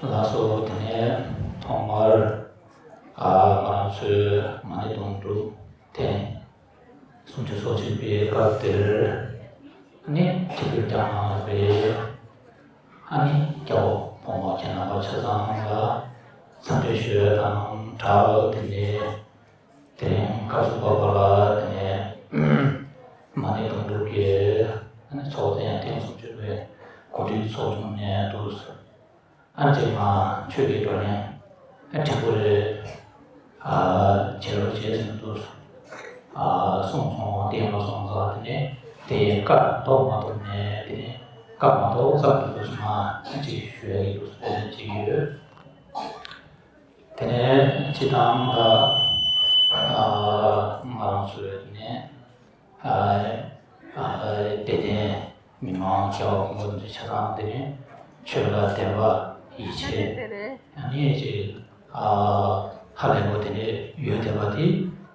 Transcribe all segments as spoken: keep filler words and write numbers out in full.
ལགས་སོ། དེ་ནས་ཐོག་མར་ཨ་ང་རང་ཚོའི་མ་ཎི་དུང་སྒྲུབ་ཐེངས་སུམ་ཅུ་སོ་གཅིག་པའི་སྐབས་དེར། ཨ་ནི་ཆིབས་བསྒྱུར་བསྐྱངས་གནང་བའི་ཨ་ནི་སྐྱབས་འོག་ཕོ་མོ་ཁྱེད་རྣམ་པ་ཆ་ཚང་ལ་འཚམས་འདྲི་ཞུ་ཡ་དང་སྦྲགས། དེ་ནས་དེ་རིང་སྐབས་སུ་བབས་པ་ལ། དེ་ནས་མ་ཎི་དུང་སྒྲུབ་ཀྱི་ཨ་ནི་ཚོགས་ཐེངས་ཐེངས་སུམ་ཅུ་པའི་གོ་སྒྲིག་ཚོགས་བྱུང་ནས་འདུག། ཨ་ནི་ཅིག་མ་ཆོས་ཀྱི་བགྲོ་གླེང་ཨ་ཕྲན་བུ་རེ་ཨ་བྱེད་རོགས་བྱེད་ཟེར་འདུག་ཨ་གསུངས་སོང་། དེ་ཡིན་པ་སོང་ཙང་དེ་ནས་དེ་ཡི་བཀའ་ཐོག་མ་ཐོབ་ནས། དེ་ནས་བཀའ་མ་ཐོབ་ཙམ་དུ་འདུག་མ་ཅིག་ཞུ་ཡ་ཡིན་འདུག་དེ་ནས་ཅིག་ཡོད། དེ་ནས་སྤྱི་བཏང་ད་ཨ་ང་རང་ཚོའི་དེ་ནས་ཨ་ཨ་དད་ལྡན་མི་མང་མཁས་པ་དཔའ་བོ་ཚོ་ཆ་ཚང་དེ་ནས་ཆོས་ལ་དད་པ་ཡིད་ཆེས། ཨ་ནི་ཅིག་ཨ་ཧ་ལས་པ་དེ་འདྲ་ཡོད་བསྡད་པ་དེ་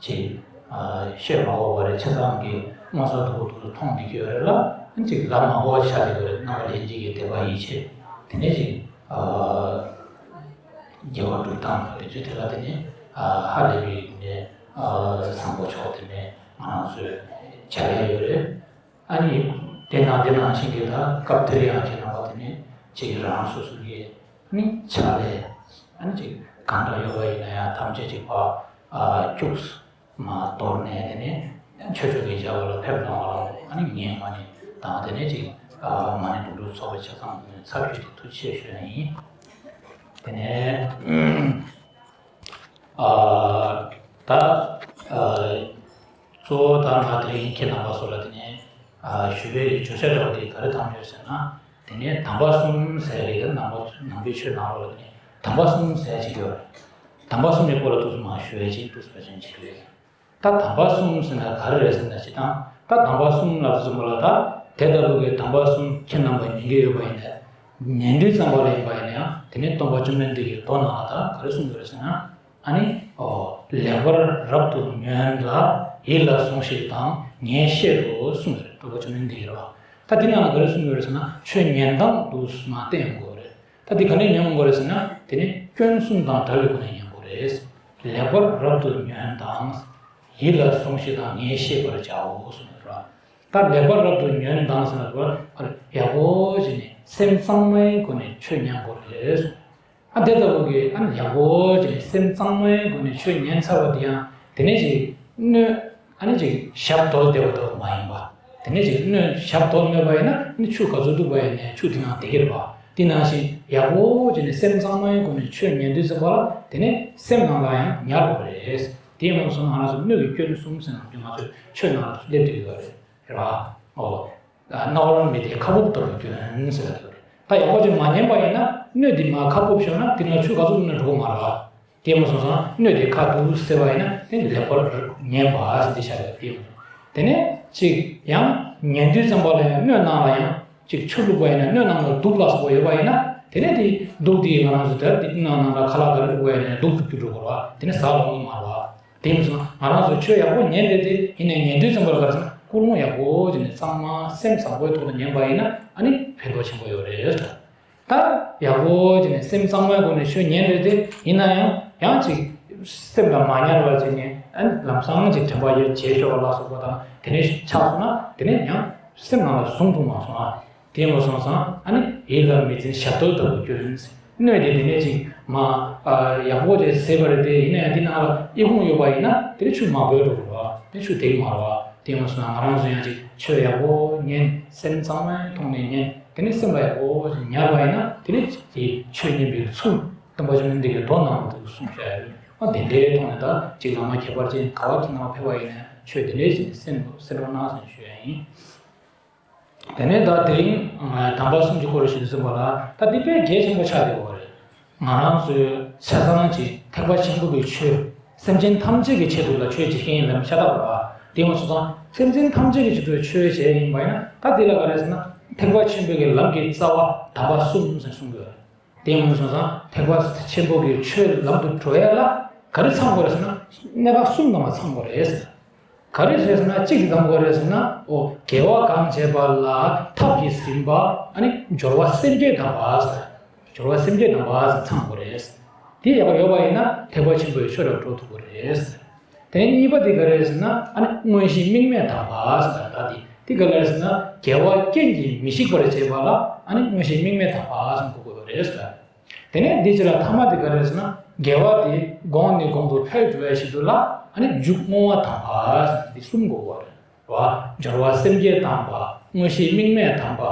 ཅིག་ཨ་བཤད་མ་དགོས་པ་རེད། ཆ་ཚང་གིས་མངོན་གསལ་དོད་པོ་དོད་པོ་མཐོང་བསྡད་ཀྱི་ཡོད་རེད་ལ། ཨ་ནི་ཅིག་ལབ་མ་དགོས་པ་ཆགས་བསྡད་ཀྱི་རེད། རྣམ་པ་ལྷན་རྒྱས་ཀྱི་དད་པ་ཡིད་ཆེས་དེ་ནས་ཅིག་ཨ་དགེ་བ་སྒྲུབ་སྟངས་དེ་ཚོའི་ཐད་ལ་དེ་ནས་ཨ་ཧ་ལས་པའི་ནས་ཨ་བཟང་པོ་ཕྱོགས་དེ་ནས་ང་རང་ཚོས་བྱ་ཡ་ཡོད་རེད། ཨ་ནི་དེ་ནང་དེ་ནང་བཞིན་གྱི་ད་སྐབས་དེར་ཡང་ཁྱེད་རྣམ་པ་དེ་ནས་ཅིག་རང་སོ་སོ་གི་ཨ་ནི་ཕྱག་ལས་ཨ་ནི་ཅིག་གང་འདྲ་ཡོད་པ་ཡིན་ན་ཡང་ཐམས་ཅད་ཅིག་ཕར་ཨ་སྐྱུགས་མ་དོར་ནས། དེ་ནས་ཆོས་ཕྱོགས་ཀྱི་བྱ་བ་ལ་ཕེབས་གནང་བ་ལ་ཨ་ནི་ངས་མ་ཎི་དང་། དེ་ནས་ཅིག་ཨ་མ་ཎི་དུང་སྒྲུབ་ཚོགས་པའི་ཆ་ཚང་ཚབ་ཞུས་ཏེ་ཐུགས་རྗེ་ཆེ་ཞུ་ཡ་ཡིན། དེ་ནས་ཨ་ད་ཨ་གཙོ་བོ་ད་ང་དེ་རིང་ཁྱེད་རྣམ་པ་ཚོ་ལ་དེ་ནས་ཨ་ཞུ་བའི་བརྗོད་བྱ་འདྲ་བོ་དེ་ག་རེ་བཏང་ཡོད་ཟེར་ན། དེ་ནས་དམ་པ་གསུམ་ཟེར་བའི་ནང་པ་ནང་པའི་ཆོས་ནང་ལོགས་ལ་དེ་ནས་དམ་པ་གསུམ་ཟེར་ཅིག་ཡོད་རེད། དམ་པ་གསུམ་གྱི་སྐོར་ལ་ཏོག་ཙམ་མར་ཞུ་བ་ཅིག་ཏོག་ཙམ་ཞུ་བ་ཅིག་རེད། ད་དམ་པ་གསུམ་ཟེར་ན་ག་རེ་རེད་ཟེར་ན། སྤྱིར་བཏང་ད་དམ་པ་གསུམ་ལབ་དུས་ཙམ་པ་ལ་ད་དེ་ལྟ་བུ་གི་དམ་པ་གསུམ་ཁྱེད་རྣམ་པ་ཉན་གྱི་ཡོད་པ་ཡིན་ན། ཉན་དུས་ཙམ་པ་ལ་ཡིན་པ་ཡིན་ན་ཡང་དེ་ནས་སྟོན་པ་བཅོམ་ལྡན་འདས་ཀྱིས་མདོ་ནང་ལ་ད་ག་རེ་གསུངས་ཡོད་རེད་ཟེར་ན། ཨ་ནི་ཨོ་ལེགས་པར་རབ་ཏུ་ཉོན་ལ་ཡིད་ལ་ཟུངས་ཤིག་དང་ངས་བཤད་དོ་གསུངས་ཡོད་རེད། སྟོན་པ་བཅོམ་ལྡན་འདས་ཀྱིས་རེད་བ། ད་འདི་ནང་ལ་ག་རེ་གསུངས་ཡོད་རེད་ཟེར་ན། ཆོས་ཉན་སྟངས་དུ་མ་བསྟན་དགོས་རེད། ད་འདི་ག་ནས་ཉན་དགོས་རེད་ཟེར་ན། དེ་ནི་སྐྱོན་གསུམ་དང་བྲལ་བའི་སྒོ་ནས་ཉན་དགོས་རེད། ལེགས་པར་རབ་ཏུ་ཉོན་དང་། ཡིད་ལ་ཟུངས་ཤིག་དང་ངས་བཤད་པར་བྱའོ་གསུངས་ཡོད་རེད་བ། ད་ལེགས་པར་རབ་ཏུ་ཉོན་དང་ཟེར་ན། ཡག་པོ་བྱས་ནས་སེམས་གཙང་མའི་སྒོ་ནས་ཆོས་ཉན་དགོས་རེད་གསུངས། ཨ་དེ་ལྟ་བུ་གི་ཨ་ནི་ཡག་པོ་བྱས་ནས་སེམས་གཙང་མའི་སྒོ་ནས་ཆོས་ཉན་ཚར་བ་དེ་ཡང་དེ་ནས་ཅིག་སྣོད་ཨ་ནི་ཅིག་ཞབས་རྡོལ་བསྡད་པ་ལྟ་བུ་མ་ཡིན་པ། དེ་ནས་ཅིག་སྣོད་ཞབས་རྡོལ་མེད་པ་ཡིན་ན་ཨ་ནི་ཆུ་ག་ཚོད་བླུགས་པ་ཡིན་ནའི་ཆུ་དེ་ནང་བསྡད་ཀྱི་རེད་པ། དེ་ནང་བཞིན་ཡག་པོ་བྱས་ནས་སེམས་གཙང་མའི་སྒོ་ནས་ཆོས་ཉན་དུས་ཙམ་པ་ལ་དེ་ནས་སེམས་ནང་ལ་ཡང་ཉར་དགོས་རེད། དེ་ཡིན་པ་སོང་ན་ང་རང་ཚོ་སྣོད་ཀྱི་སྐྱོན་གསུམ་ཟེར་ནས་ང་ཚོའི་ཆོས་ནང་ལ་སླེབས་བསྡད་ཡོད་རེད། རེད་བ། ཨོ། རྣ་བར་མི་བདེ་ཁ་སྦུབ་ལྟ་བུ་སྐྱོན་ཟེར་བ་དེ་རེད། ད་ཡག་པོ་ཅིག་མ་ཉན་པ་ཡིན་ན་སྣོད་འདི་མར་ཁ་སྦུབ་ཤོར་ན་དེ་ནང་ཆུ་ག་ཚོད་བླུགས་ན་འགྲོ་གི་མ་རེད་བ། དེ་མ་སོང་ཙང་སྣོད་དེ་ཁ་བསྡུ་ཟེར་བ་ཡིན་ན་དེ་ལེགས་པར་ཉན་པ་ཟེར་དེ་བྱ་ཡོད་དེ། དེ་ནས་ཅིག་ཡང་ཉན་དུས་ཙམ་པ་ལ་ཡང་སྣོད་ནང་ལ་ཡང་ཅིག་ཆུ་བླུགས་པ་ཡིན་ན་སྣོད་ནང་ལ་དུག་ལ་སོགས་པ་ཡོད་པ་ཡིན་ན། དེ་ནས་དེ་དུག་དེ་ང་རང་ཚོ་དེར་དེ་སྣོད་ནང་ལ་ཁ་ལག་ག་རེ་བླུགས་པ་ཡིན་ན་དུག་ཏུ་འགྱུར་འགྲོ་གི་རེད་བ། དེ་ནས་ཟ་ལོང་གི་མ་རེད་བ། དེ་ཡིན་སོང་ང་རང་ཚོ་ཆོས་ཡག་པོ་ཉན་རེད་དེ། ཡིན་ནའི་ཉན་དུས་ཙམ་པ་ལ་ག་རེ་ཟེར་ན་ཀུན་སློང་ཡག་པོ་བྱས་ནས་གཙང་མ་སེམས་བཟང་པོའི་ཐོག་ནས་ཉན་པ་ཡིན་ན་ཨ་ནི་ཕན་ཐོགས་ཆེན་པོ་ཡོད་རེད། ད་ཡག་པོ་བྱས་ནས་སེམས་གཙང་མའི་སྒོ་ནས་ཆོས་ཉན་རེད་དེ། ཡིན་ན་ཡང་ཡང་ཅིག་སེམས་ལ་མ་ཉར་བ་བྱས་ནས་ཨ་ནི་ལམ་སང་ཅིག་དྲན་པ་ཡར་བརྗེད་ཤོར་བ་ལ་སོགས་པ་དང་དེ་འདྲ་ཆགས་སོང་ན་དེ་ནས་ཡང་སེམས་ནང་ལ་ཟུངས་ཐུབ་མ་སོང་ཨ། དེ་མ་སོང་ཙང་ཨ་ནི་ཡིད་ལ་མི་འཛིན་ཞབས་རྡོལ་ལྟ་བུ་སྐྱོན། སྣོད་དེ་དེ་ནས་ཅིག་མ་ཡག་པོ་ཅིག་ཟེར་བ་རེད་དེ། ཡིན་ན་ཡང་དེ་ནང་ལ་ཨི་ཁུང་ཡོད་པ་ཡིན་ན་དེ་ཆུ་མ་བུད་འགྲོ་གི་རེད་བ། དེ་ཆུ་བསྡད་ཀྱི་མ་རེད་བ། དེ་མ་སོང་ན་ང་རང་ཚོ་ཡང་ཅིག་ཆོས་ཡག་པོ་ཉན། སེམས་གཙང་མའི་ཐོག་ནས་ཉན། དེ་ནས་སེམས་ལ་ཡག་པོ་ཅིག་ཉར་བ་ཡིན་ན་དེ་ནས་དེ་ཆོས་ཉན་པའི་ཚུལ་སྟོན་པ་བཅོམ་ལྡན་འདས་ཀྱིས་མདོ་ནང་དུ་གསུངས་བཞག་ཡོད། ཨ་དེ་འདྲའི་ཐོག་ནས་ད་ཅིག་བླ་མ་ཁྱད་པར་ཅན་ག་བ་ཁྱེད་རྣམ་པ་ཕེབས་པ་ཡིན་ན་ཆོས་དེ་འདྲའི་ཅིག་གསན་གསན་རོགས་གནང་ཟེར་ཞུ་ཡ་ཡིན། དེ་ནས་ད་དེ་རིང་དམ་པ་གསུམ་གྱི་སྐོར་ཞུ་དུས་ཙམ་པ་ལ་ད་འདི་དཔེ་གལ་ཆེན་པོ་ཆགས་བསྡད་ཡོད་རེད། ང་རང་ཚོའི་ཆ་ཚང་གི་ཐེག་པ་ཆེན་པོ་གི་ཆོས། སེམས་ཅན་ཐམས་ཅད་ཀྱི་ཆེད་དུ་ལ་ཆོས་བྱེད་མཁན་ཡིན་ལབ་ཤ་སྟག་རེད་བ། དེ་མ་སོང་ཙང་སེམས་ཅན་ཐམས་ཅད་ཀྱི་ཆེད་དུ་ཆོས་བྱས་ཡིན་པ་ཡིན་ན་ད་འདི་ལ་ག་རེ་ཟེར་ན་ཐེག་པ་ཆེན་པོའི་གི་ལམ་གྱི་རྩ་བ་དམ་པ་གསུམ་ཟེར་གསུང་གི་ཡོད་རེད། དེ་ཡིན་སོང་ཙང་ཐེག་པ་ཆེན་པོ་གི་ཆོས་ལམ་དུ་འགྲོ་ཡ་ལ་ག་རེ་ཚང་དགོས་རེད་ཟེར་ན། གནད་འགག་གསུམ་ལ་མ་ཚང་དགོས་རེད་ཟེར། ག་རེ་རེད་ཟེར་ན། གཅིག་གི་ལམ་དགོས་རེད་ཟེར་ན། ཨོ་དགེ་བ་གང་བྱས་པ་ལ་ཐབས་ཀྱིས་ཟིན་པ། ཨ་ནི་སྦྱོར་བ་སེམས་བསྐྱེད་དམ་པ་ཟེར། སྦྱོར་བ་སེམས་བསྐྱེད་དམ་པ་ཟེར་ཚང་དགོས་རེད། དེ་ཡག་པོ་ཡོད་པ་ཡིན་ན་ཐེག་པ་ཆེན་པོའི་ཆོས་ལ་འགྲོ་ཐུབ་ཀྱི་རེད། དེ་ནས་གཉིས་པ་དེ་ག་རེ་རེད་ཟེར་ན། ཨ་ནི་མངོན་ཤེས་དམིགས་མེད་དམ་པ་ཟེར་ད་ལྟ་དེ་དེ་ག་རེ་རེད་ཟེར་ན། དགེ་བ་རྐྱེན་གྱིས་མི་ཤིགས་པར་བྱེད་པ་ལ་ཨ་ནི་མངོན་ཤེས་དམིགས་མེད་དམ་པ་ཟེར་གོ་དགོས་པ་རེད་ཟེར། དེ་ནས་འདི་ཕྱི་ལ་ཐ་མ་དེ་ག་རེ་རེད་ཟེར་ན། དགེ་བ་དེ་གོང་ནས་གོང་དུ་འཕེལ་འགྲོ་བའི་ཆེད་དུ་ལ་ཨ་ནི་མཇུག་བསྔོ་བ་དམ་པ་ཟེར་འདི་གསུམ་དགོས་པ་རེད། བ། སྦྱོར་བ་སེམས་བསྐྱེད་དམ་པ། མངོན་ཤེས་དམིགས་མེད་དམ་པ།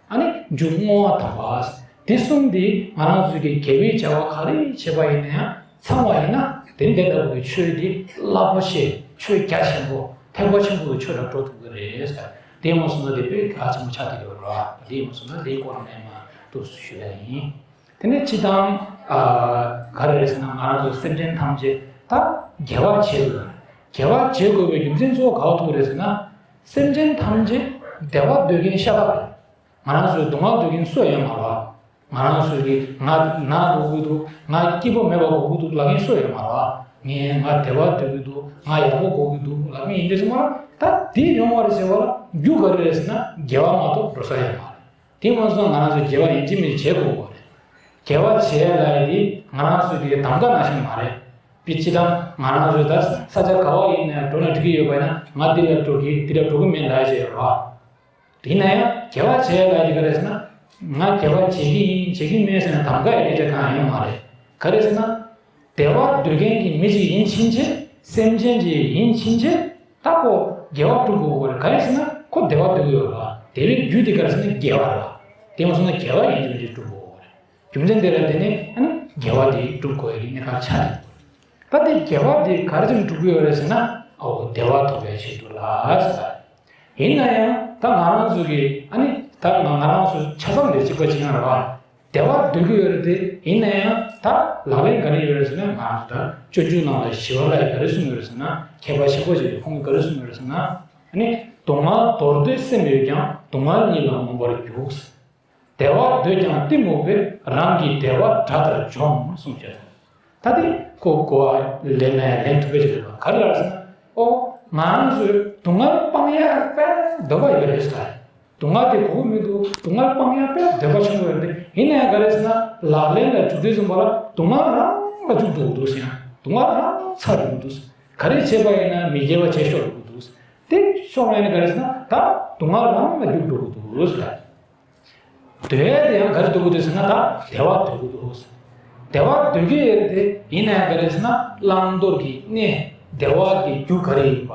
ཨ་ནི་མཇུག་བསྔོ་བ་དམ་པ། དེ་གསུམ་འདི་ང་རང་ཚོའི་གི་དགེ་བའི་བྱ་བ་ག་རེ་བྱེད་པ་ཡིན་ན་ཡང་ཚང་བ་ཡིན་ན། དེ་འདི་ལྟ་བུའི་ཆོས་འདི་རླབས་པོ་ཆེ། ཆོས་རྒྱ་ཆེན་པོ། ཐེག་པ་ཆེན་པོའི་ཆོས་ལ་འགྲོ་ཐུབ་ཀྱི་རེད་ཟེར། དེ་ཡིན་སོང་ན་དེ་དཔེ་གལ་ཆེན་པོ་ཆགས་ཀྱི་ཡོད་རེད། དེ་ཡིན་སོང་ན་དེའི་སྐོར་ནས་མར་འདུག་ཞུ་ཡ་ཡིན། དེ་ནས་སྤྱིར་བཏང་། ཨ། ག་རེ་རེད་ཟེར་ན། ང་རང་ཚོ་སེམས་ཅན་ཐམས་ཅད་ད་དགེ་བ་བྱེད་དགོས། དགེ་བ་བྱེད་དགོས་པའི་རྒྱུ་མཚན་གཙོ་བོ་ག་པར་ཐུག་རེད་ཟེར་ན། སེམས་ཅན་ཐམས་ཅད་བདེ་བ་འདོད་མཁན་ཤ་སྟག་རེད། ང་རང་ཚོའི་སྡུག་བསྔལ་འདོད་མཁན་སུ་ཡང་མ་རེད། ང་རང་ཚོའི་གི་ང་ན་དགོས་ཀྱི་འདུག་ང་སྐྱིད་པོ་མེད་པ་དགོས་ཀྱི་འདུག་ལབ་མཁན་སུ་ཡང་མ་རེད། ངས་ང་བདེ་བ་འདོད་ཀྱི་འདུག་ང་ཡག་པོ་དགོས་ཀྱི་འདུག་ལབ་མཁན་ཡིན་དུས་ཙམ་པ་ལ། ད་དེ་ཡོང་བར་བྱེད་པ་ལ་རྒྱུ་ག་རེ་རེད་ཟེར་ན། དགེ་བ་མ་གཏོགས་འགྲོ་ས་ཡང་མ་རེད། དེ་མ་སོང་ང་རང་ཚོས་དགེ་བ་ཡིན་གཅིག་མིན་གཅིག་བྱེད་དགོས་པ་རེད། དགེ་བ་བྱེད་ཡ་ལ་ཡི་དེ་ང་རང་ཚོའི་དེ་གདམ་ག་ནང་བཞིན་མ་རེད། དཔེ་སྤྱིར་བཏང་ང་རང་ཚོས་ད་ས་ཆ་ག་བ་ཡིན་ནའང་འགྲོ་ན་འགྲིག་གི་ཡོད་པ་ཡིན་ན། ང་འདི་ལ་འགྲོ་གི་འདི་ལ་འགྲོ་གི་མིན་ལབ་ཡ་ཅིག་ཡོད་རེད་བ། དེ་ན་ཡང་དགེ་བ་བྱེད་ཡ་ལ་ཡི་ག་རེ་ཟེར་ན། ང་དགེ་བ་བྱེད་ཀྱི་ཡིན་བྱེད་ཀྱི་མིན་ཟེར་ན་གདམ་ག་ཡི་སྐད་ཆ་གང་ཡང་ཡོད་མ་རེད། ག་རེ་ཟེར་ན། བདེ་བ་འདོད་མཁན་གྱི་མི་ཅིག་ཡིན་ཕྱིན་ཆད། སེམས་ཅན་ཅིག་ཡིན་ཕྱིན་ཆད། ད་ཁོ་དགེ་བ་སྒྲུབ་དགོས་པ་རེད། ག་རེ་ཟེར་ན་ཁོ་བདེ་བ་འདོད་ཀྱི་ཡོད་རེད་བ། བདེ་བའི་རྒྱུ་དེ་ག་རེ་ཟེར་ན་དགེ་བ་རེད་བ། དེ་མ་སོང་ན་དགེ་བ་ཡིན་གཅིག་མིན་གཅིག་སྒྲུབ་དགོས་པ་རེད། རྒྱུ་མཚན་དེ་ལ་བརྟེན་ནས་ཨ་ནི་དགེ་བ་དེ་སྒྲུབ་དགོས་ཡ་གི་གནད་འགག་ཆགས་ཀྱི་ཡོད་རེད། ད་དེ་དགེ་བ་དེ་ག་རེ་བྱས་ནས་སྒྲུབ་ཀྱི་ཡོད་རེད་ཟེར་ན། ཨོ་བདེ་བ་ཐོབ་པའི་ཆེད་དུ་ལ་ཟེར། ཡིན་ན་ཡང་ད་ང་རང་ཚོ་གི་ཨ་ནི་ད་ང་ང་རང་ཚོ་ཆ་ཚང་ལས་གཅིག་པ་གཅིག་རྐྱང་རེད་བ། བདེ་བ་འདོད་ཀྱི་ཡོད་རེད་དེ། ཡིན་ན་ཡང་ད་ལག་ལེན་ག་རེ་ཡོད་རེད་ཟེར་ན། ང་རང་ཚོ་ད་སྤྱོད་འཇུག་ནང་ལ་ཞི་བ་ལྷ་ཡིས་ག་རེ་གསུངས་ཡོད་རེད་ཟེར་ན། མཁས་པ་ཆེན་པོ་ཞིག་གིས་ཁོང་གིས་ག་རེ་གསུངས་ཡོད་རེད་ཟེར་ན། ཨ་ནི་སྡུག་བསྔལ་འདོར་འདོད་སེམས་ཡོད་ཀྱང་། སྡུག་བསྔལ་ཉིད་ལ་མངོན་པར་རྒྱུག་བདེ་བ་འདོད་ཀྱང་གཏི་མུག་པས། རང་གི་བདེ་བ་དགྲ་ལྟར་འཇོམས་གསུངས་བྱས། ད་དེ་ཁོ་གོ་བ་ལེན་ན་ཡང་ལན་ཐུབ་པ་ཅིག་རེད་པ། ག་རེ་ལབ་ཟེར་ན། ཨོ་ང་རང་ཚོས་སྡུག་བསྔལ་སྤང་ཡག་དཔེ་འདོད་པ་ཡོད་རེད་ཟེར། སྡུག་བསྔལ་དེ་དགོས་ཀྱི་མི་འདུག་སྡུག་བསྔལ་སྤང་ཡག་དཔེ་འདོད་པ་ཆེན་པོ་ཡོད་རེད། ཡིན་ན་ཡང་ག་རེ་ཟེར་ན། ལག་ལེན་ལ་འཇུག་དུས་ཙམ་པ་ལ་སྡུག་བསྔལ་རང་ལ་འཇུག་འགྲོ་གི་འདུག་ཟེར། ཡང་སྡུག་བསྔལ་རང་ཚར་འགྲོ་གི་འདུག་ག་རེ་བྱས་པ་ཡིན་ན་མི་དགེ་བ་བྱས་ཤོར་འགྲོ་གི་འདུག་དེ་ཤོར་བ་ཡིན་ན་ག་རེ་ཟེར་ན། ད་སྡུག་བསྔལ་རང་ལ་རྒྱུག་འགྲོ་གི་འདུག་ཟེར། འདོད་ཡ་དེ་ཡང་ག་རེ་འདོད་ཀྱི་འདུག་ཟེར་ན། ད་བདེ་བ་འདོད་ཀྱི་འདུག་བདེ་བ་འདོད་ཀྱི་ཡོད་རེད་དེ། ཡིན་ན་ཡང་ག་རེ་ཟེར་ན། བླང་དོར་གྱི་གནས། བདེ་བ་གི་རྒྱུ་ག་རེ་ཡིན་པ།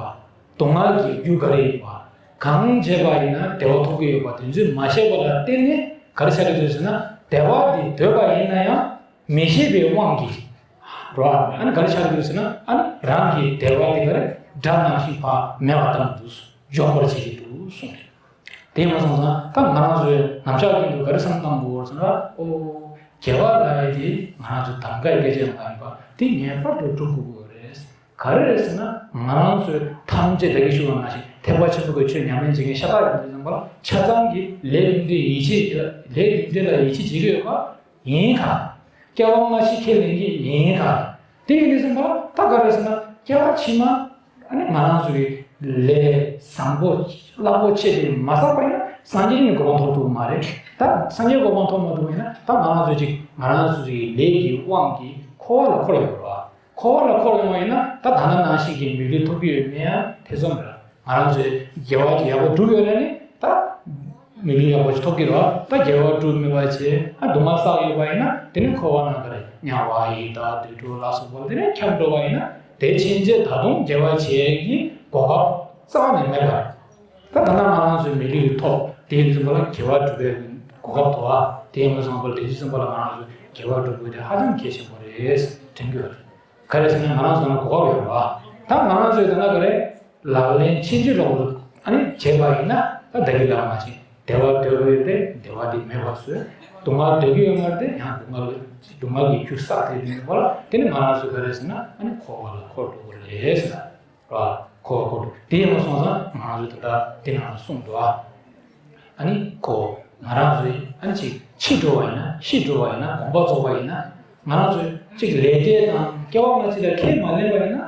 སྡུག་བསྔལ་གྱི་རྒྱུ་ག་རེ་ཡིན་པ། གང་བྱས་པ་ཡིན་ན་བདེ་བ་ཐོབ་ཀྱི་ཡོད་པ་དེ་ཚོ་མ་ཤེས་པ་ལ་བརྟེན་ནས་ག་རེ་ཆགས་ཀྱི་འདུག་ཟེར་ན། བདེ་བ་དེ་འདོད་པ་ཡིན་ན་ཡང་མི་ཤེས་པའི་དབང་གིས་རོ། ཨ་ནི་ག་རེ་ཆགས་ཀྱི་འདུག་ཟེར་ན། ཨ་ནི་རང་གི་བདེ་བ་དེ་ག་རེ་དགྲ་ནང་བཞིན་ཕར་མེད་པ་བཏང་གི་འདུག་འཇོམས་པར་བྱེད་ཀྱི་འདུག་གསུངས་རེད། དེ་མ་སོང་ཙང་ད་ང་རང་ཚོས་ནམ་ཞག་རྒྱུན་དུ་ག་རེ་བསམ་བློ་བཏང་དགོས་ཟེར་ན། ཨོ། དགེ་བ་ལབ་ཡ་དེ་ང་རང་ཚོ་གདམ་ག་ཡི་སྐད་ཆ་མ་ཡིན་པ་དེ་ངེས་པར་དུ་སྒྲུབ་དགོས་ཀྱི་རེད། ག་རེ་རེད་ཟེར་ན། ང་རང་ཚོས་ཐམས་ཅད་ད་གིན་ཞུས་པ་ནང་བཞིན་ཐེག་པ་ཆེན་པོ་གི་ཆོས་ཉམས་ལེན་བྱེད་མཁན་ཤ་སྟག་ཡིན་དུས་ཙམ་པ་ལ་ཆ་ཚང་གི་ལས་རྒྱུ་འབྲས་ཡིད་ཆེས། ལས་རྒྱུ་འབྲས་ལ་ཡིད་ཆེས་བྱེད་ཀྱི་ཡོད་པ་ཡིན་ག་སྐྱེ་བ་སྔ་ཕྱི་ཁས་ལེན་གྱི་ཡིན་ག་དེ་ཡིན་དུས་ཙམ་པ་ལ་ད་ག་རེ་ཟེར་ན། སྐྱེ་བ་ཕྱི་མ་ཨ་ནི་ང་རང་ཚོ་གི་ལས་བཟང་པོ་རླབས་པོ་ཆེ་དེ་མ་བསགས་པ་ཡིན་ན་སངས་རྒྱས་ཀྱི་གོ་འཕང་ཐོབ་ཐུབ་ཀྱི་མ་རེད། ད་སངས་རྒྱས་གོ་འཕང་ཐོབ་མ་ཐུབ་པ་ཡིན་ན། ད་ང་རང་ཚོ་ཅིག་ང་རང་ཚོ་གི་ལས་ཀྱི་དབང་གིས་འཁོར་བ་ལ་འཁོར་ཡོད་རེད་བ། འཁོར་བ་ལ་འཁོར་ཡོང་བ་ཡིན་ན། ད་ད་ལྟ་ནང་བཞིན་གྱི་མི་ལུས་ཐོབ་ཀྱི་ཡོད་མེད་ཡང་ཐེ་ཚོམ་རེད། ང་རང་ཚོས་དགེ་བ་ཅིག་ཡག་པོ་བསྒྲུབས་ཡོད་ན་ནི་ད་མི་ལུས་ཡག་པོ་ཅིག་ཐོབ་ཀྱི་རེད། ད་དགེ་བ་བསྒྲུབས་མེད་པ་བྱས། ཨ། སྡུག་བསྔལ་བསགས་ཡོད་པ་ཡིན་ན། དེ་ནི་འཁོར་བ་ནང་ག་རེ་དམྱལ་བ་ཡི་དྭགས་དུད་འགྲོ་ལ་སོགས་པ་དེ་ནས་འཁྱམས་འགྲོ་བ་ཡིན་ན། དེ་ཕྱིན་ཆད་ད་དུང་དགེ་བ་བྱེད་ཀྱི་གོ་སྐབས་རྩ་བ་ནས་མེད་པ་རེད། ད་ད་ལྟ་ང་རང་ཚོའི་མི་ལུས་ཐོབ། དེ་ཡིན་ཙམ་པ་ལ་དགེ་བ་སྒྲུབ་པའི་གོ་སྐབས་ཐོབ་པ། དེ་ཡིན་ཙམ་པ་ལ་ང་རང་ཚོས་དགེ་བ་སྒྲུབ་དགོས་དེ་ཧ་ཅང་གལ་ཆེན་པོ་རེད་དྲན་གྱི་ཡོད་རེད། ག་རེ་ཟེར་ན་ང་རང་ཚོ་ལ་གོ་སྐབས་ཡོད་རེད་བ། ད་ང་རང་ཚོས་ད་ལྟ་ག་རེ་ལག་ལེན་ཕྱིན་ཅི་ལོག་ལོག་ཨ་ནི་བྱས་པ་ཡིན་ན། ད་ད་གིན་ལབ་པ་ནང་བཞིན་བདེ་བ་འདོད་ཀྱི་ཡོད་རེད། བདེ་བ་དེ་མེད་པ་བཟོས། སྡུག་བསྔལ་འདོད་ཀྱི་ཡོད་མ་རེད། ཡང་སྡུག་བསྔལ་སྡུག་བསྔལ་གྱི་རྒྱུ་བསགས་དེ་ཡིན་པ་ལ། དེ་ནི་ང་རང་ཚོས་ག་རེ་ཟེར་ན། ཨ་ནི་འཁོར་བ་ལ་འཁོར་འགྲོ་གི་རེད་ཟེར། ར། འཁོར་བ་འཁོར་འགྲོ། དེ་ཡིན་པ་སོང་ཙང་ང་རང་ཚོས་ད་ལྟ་དེ་ནང་ལ་གསུངས་འདུག་ཨ། ཨ་ནི་ཁོ་ང་རང་ཚོས་ཨ་ནི་ཅིག་འཆི་འགྲོ་བ་ཡིན་ན། ཤི་འགྲོ་བ་ཡིན་ན། གོམ་པ་རྫོགས་པ་ཡིན་ན། ང་རང་ཚོས་ཅིག་ལས་འབྲས་དང་སྐྱེ་བ་སྔ་ཕྱི་ལ་ཁས་མ་ལེན་པ་ཡིན་ན།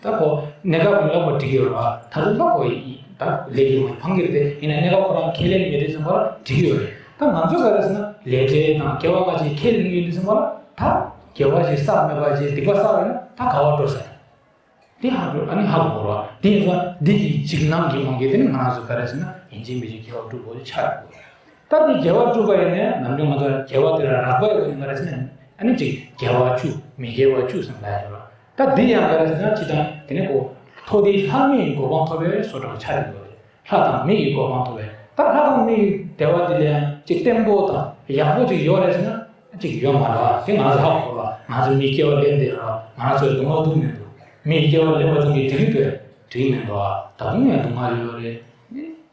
ད་ཁོ་གནས་སྐབས་ལ་ལབ་པ་འགྲིག་གི་ཡོད་རེད་བ། ད་དུང་ལབ་དགོས་ཡིན། ད་ལས་ཀྱི་ངོས་ཕང་གི་རེད་དེ། ཡིན་ན་གནས་སྐབས་ཁོ་རང་ཁས་ལེན་མེད་དུས་ཙམ་པ་ལ་འགྲིག་གི་ཡོད་རེད། ད་ང་ཚོས་ག་རེ་ཟེར་ན། ལས་འབྲས་དང་དགེ་བ་ཁ་ཅིག་ཁས་ལེན་གྱི་ཡིན་དུས་ཙམ་པ་ལ་ད་དགེ་བ་ཞིག་བསགས་མེད་པ་ཅིག་སྡིག་པ་བསགས་པ་ཡིན་ན་ད་ག་བ་འགྲོ་ཟེར། དེ་ཧ་གོ་ཨ་ནི་ཧ་གོ་དགོས་རེད་བ། དེ་ཡིན་ཙང་འདི་གི་འཇིགས་སྣང་གི་དབང་གིས་དེ་ནི་ང་རང་ཚོ་ག་རེ་ཟེར་ན་ཡིན་གཅིག་མིན་གཅིག་དགེ་བ་སྒྲུབ་དགོས་ཆགས་ཡོད་རེད། ད་དེ་དགེ་བ་སྒྲུབ་པ་ཡིན་ནའི་ནམ་རྒྱུན་ང་ཚོ་དགེ་བ་དེ་ལ་རགས་པ་ཡོད་པ་ཡིན་ག་རེ་ཟེར་ན་ཨ་ནི་ཅིག་དགེ་བ་བཅུ་མི་དགེ་བ་བཅུ་ཟེར་ལབ་ཡོད་རེད་བ། ད་འདི་ཡང་ག་རེ་ཟེར་ན་སྤྱིར་བཏང་དེ་ནི་གོ་ཐོག་དེའི་ལྷ་མིའི་གོ་འཕང་ཐོབ་པའི་བཟོ་འདྲ་ཆགས་ཡོད་རེད། ལྷ་དང་མི་ཡི་གོ་འཕང་ཐོབ་པའི་ད་ལྷ་དང་མི་ཡི་བདེ་བ་དེ་ལ་ཡང་ཅིག་བརྟན་པོ་དང་ཡག་པོ་ཅིག་ཡོད་རེད་ཟེར་ན་ཅིག་ཡོད་མ་རེད་བ། དེ་ང་ཚོ་ཧ་གོ་བ། ང་ཚོ་མིའི་སྐྱེ་བ་ལེན་བསྡད་ར་ང་ཚོའི་སྡུག་བསྔལ་སྡུག་མི་འདུག་མིའི་སྐྱེ་བ་ལེན་པ་ཙམ་གྱིས་འགྲིག་གི་འདུག་འགྲིག་མི་འདུག་ད་དུང་ཡང་སྡུག་བསྔལ་ཡོད་རེད།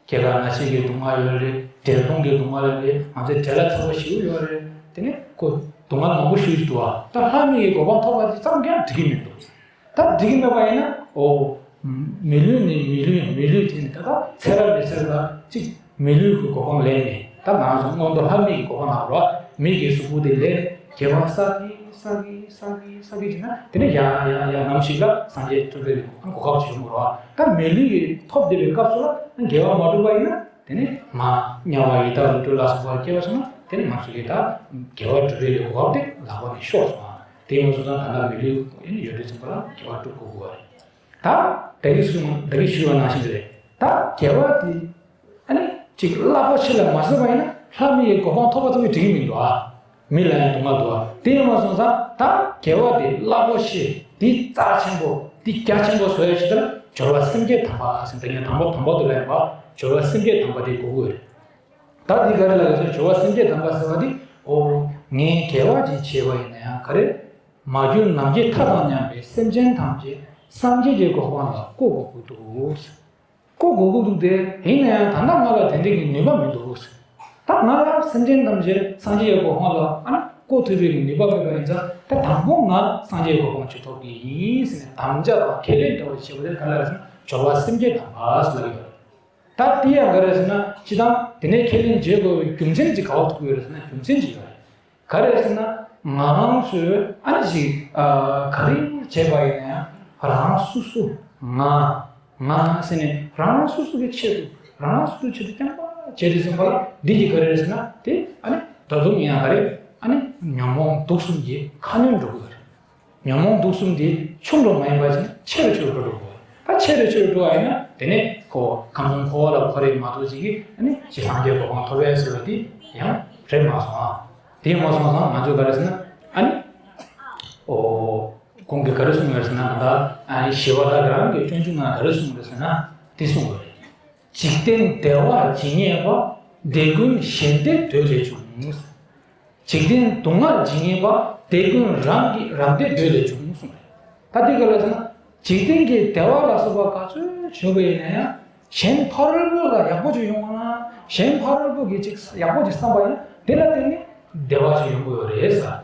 སྐྱེ་རྒ་ན་འཆི་གི་སྡུག་བསྔལ་ཡོད་རེད། འབྲལ་གཏོང་གི་སྡུག་བསྔལ་ཡོད་རེད། ང་ཚོའི་འབྲེལ་བ་ཚ་བོ་ཞིག་ཡོད་རེད། དེ་ནས་ཁོ་སྡུག་བསྔལ་མང་པོ་ཞིག་འདུག་བ། ད་ལྷ་མི་ཡི་གོ་འཕང་ཐོབ་པ་དེ་ཙམ་ཀྱང་འགྲིག་གི་མི་འདུག་ད་འགྲིག་གི་མེད་པ་ཡིན་ན་ཨོ། མི་ལུས་ནི་མི་ལུས་མི་ལུས་དེ་ནི་ད་ལྟ་ཚེ་རབས་ནས་ཚེ་རབས་ལ་གཅིག་མི་ལུས་ཀྱི་གོ་འཕང་ལེན་ནས་ད་ང་ཚོ་མངོན་མཐོ་ལྷ་མི་ཡི་གོ་འཕང་ལ་འགྲོ་བ་མི་གི་གཟུགས་པོ་དེ་ལེན་དགེ་བ་བསགས་ཀྱིན་བསགས་ཀྱིན་བསགས་ཀྱིན་བསགས་ཀྱིན་བྱས་ན་དེ་ནས་ཡང་ཡང་ཡང་ནམ་ཞིག་ལ་སངས་རྒྱས་ཐོབ་པའི་གོ་སྐབས་ཅིག་ཡོང་དགོས་རེད་བ། ད་མི་ལུས་ཀྱི་ཐོབ་བསྡད་པའི་སྐབས་སུ་ལ་དགེ་བ་མ་བསྒྲུབས་པ་ཡིན་ན་དེ་ནས་མ་དམྱལ་བ་ཡི་དྭགས་ལུས་འགྲོ་ལ་སོགས་པར་སྐྱེ་བ་སོང་ན་དེ་ནས་ང་ཚོ་གི་ད་དགེ་བ་སྒྲུབ་པའི་གོ་སྐབས་དེ་ལག་པ་ནས་ཤོར་སོང་བ། དེ་ཡིན་སོང་ཙང་ད་ལྟ་མི་ལུས་ཡོད་དུས་ཙམ་པ་ལ་དགེ་བ་སྒྲུབ་དགོས་དགོས་པ་རེད། ད་ད་གིན་གསུངས་ད་གིན་ཞུས་པ་ནང་བཞིན་རེད། ད་དགེ་བ་དེ་ཨ་ནི་ཅིག་རླབས་པོ་ཆེ་ལ་མ་བཟོས་པ་ཡིན་ན་ལྷ་མི་ཡི་གོ་འཕང་ཐོབ་པ་ཙམ་གྱིས་འགྲིག་གི་མི་འདུག་ཨ། མི་ལ་ཡང་སྡུག་བསྔལ་འདུག་ཨ། དེ་ཡིན་པ་སོང་ཙང་ད་དགེ་བ་དེ་རླབས་པོ་ཆེ་དེ་རྩ་ཆེན་པོ་དེ་རྒྱ་ཆེན་པོ་བཟོ་ཡ་ཕྱིར་ད་སྦྱོར་བ་སེམས་བསྐྱེད་དམ་པ་ཟེར་ད་ངས་དང་པོ་དང་པོ་དེ་ལ་ཡིན་པ་སྦྱོར་བ་སེམས་བསྐྱེད་དམ་པ་དེ་དགོས་ཀྱི་ཡོད་རེད། ད་འདི་ག་རེ་ལབ་ཡོད་ཟེར་སྦྱོར་བ་སེམས་བསྐྱེད་དམ་པ་ཟེར་བ་འདི་ཨོ་ངས་དགེ་བ་ཅིག་བྱས་པ་ཡིན་ན་ཡང་ག་རེ། མ་གྱུར་ནམ་མཁའི་མཐའ་དང་མཉམ་པའི་སེམས་ཅན་ཐམས་ཅད་སངས་རྒྱས་ཀྱི་གོ་འཕང་ལ་བཀོད་དགོས་ཀྱི་འདུག་བཀོད་དགོས་ཀྱི་འདུག་སྟེ་ཡིན་ན་ཡང་ད་ལྟ་ང་ལ་དེ་འདྲ་གི་ནུས་པ་མི་འདུག་ད་ང་ལ་སེམས་ཅན་ཐམས་ཅད་སངས་རྒྱས་ཀྱི་གོ་འཕང་ལ་ཨ་ནི་བཀོད་ཐུབ་པའི་ནུས་པ་མེད་པ་ཡིན་ཙང་ད་དང་པོ་ང་སངས་རྒྱས་ཀྱི་གོ་འཕང་ཅིག་ཐོབ་ཀྱི་ཡིན་ཟེར་ནས་དམ་བཅའ་དང་ཁས་ལེན་འདྲ་བོ་བྱེད་པ་དེ་ག་ལ་ཟེར་ན་སྦྱོར་བ་སེམས་བསྐྱེད་དམ་པ་ཟེར་ལབ་ཡོད། ད་དེ་ཡང་ག་རེ་ཟེར་ན་སྤྱི་བཏང་དེ་ནས་ཁས་ལེན་བྱེད་དགོས་པའི་རྒྱུ་མཚན་ཅིག་ག་བ་ཐུག་ཡོད་རེད་ཟེར་ན་རྒྱུ་མཚན་ཅིག་ཡོད་རེད། ག་རེ་ཟེར་ན་ང་རང་ཚོས་ཨ་ནི་ཅིག་ག་རེ་བྱས་པ་ཡིན་ན་ཡང་རང་རང་སོ་སོ་ང་ང་ཟེར་ནས་རང་རང་སོ་སོ་གི་ཆེད་དུ་རང་རང་སོ་སོའི་ཆེད་དུ་རྐྱང་པ་བྱས་ཏེ་ཟིན་པ་ལ་འདི་གི་ག་རེ་རེད་ཟེར་ན་དེ་ཨ་ནི་ད་དུང་ཡང་ག་རེ་ཨ་ནི་ཉོན་མོངས་དུག་གསུམ་གྱི་ཁ་སྣོན་འགྲོ་གི་ཡོད་རེད། ཉོན་མོངས་དུག་གསུམ་དེ་ཆུང་དུ་མ་ཡིན་པ་ཅིག་ཆེ་རུ་ཆེ་རུ་འགྲོ་འགྲོ་དགོས། ད་ཆེ་རུ་ཆེ་རུ་འགྲོ་བ་ཡིན་ན་དེ་ནས་ཁོ་ཁམས་གསུམ་འཁོར་བ་ལ་འཁོར་རེད་མ་གཏོགས་ཅིག་གིས་ཨ་ནི་ཞེ་སངས་རྒྱས་གོ་འཕང་ཐོབ་པས་ཟེར་བ་དེ་ཡང་རེད་མ་སོང་ཨ། དེ་ཡང་མ་སོང་ཙང་ང་ཚོས་ག་རེ་ཟེར་ན་ཨ་ནི་ཨོ་ཁོང་གིས་ག་རེ་གསུངས་ཡོད་ཟེར་ན་ད་ཨ་ནི་ཞི་བ་ལྷ་གི་རང་གི་སྤྱོད་འཇུག་ནང་ག་རེ་གསུངས་ཡོད་ཟེར་ན་དེ་གསུངས་ཡོད་རེད། འཇིག་རྟེན་བདེ་བ་ཇི་སྙེད་པ། དེ་ཀུན་གཞན་བདེ་འདོད་ལས་བྱུང་། འཇིག་རྟེན་སྡུག་བསྔལ་ཇི་སྙེད་པ། དེ་ཀུན་རང་གི་རང་བདེ་འདོད་ལས་བྱུང་གསུངས་རེད། ད་འདི་ག་ལ་ཟེར་ན། འཇིག་རྟེན་གྱི་བདེ་བ་ལ་སོགས་པ་ག་ཚོད་བྱུང་བ་ཡིན་ན་ཡང་གཞན་ཕ་རོལ་པོ་ལ་ཡག་པོ་ཅིག་ཡོང་བ་ན་གཞན་ཕ་རོལ་པོ་གིས་ཅིག་ཡག་པོ་ཅིག་བསམ་པ་ཡིན་ན་དེ་ལ་བརྟེན་ནས་བདེ་བ་ཅིག་ཡོང་གི་ཡོད་རེད་ཟེར།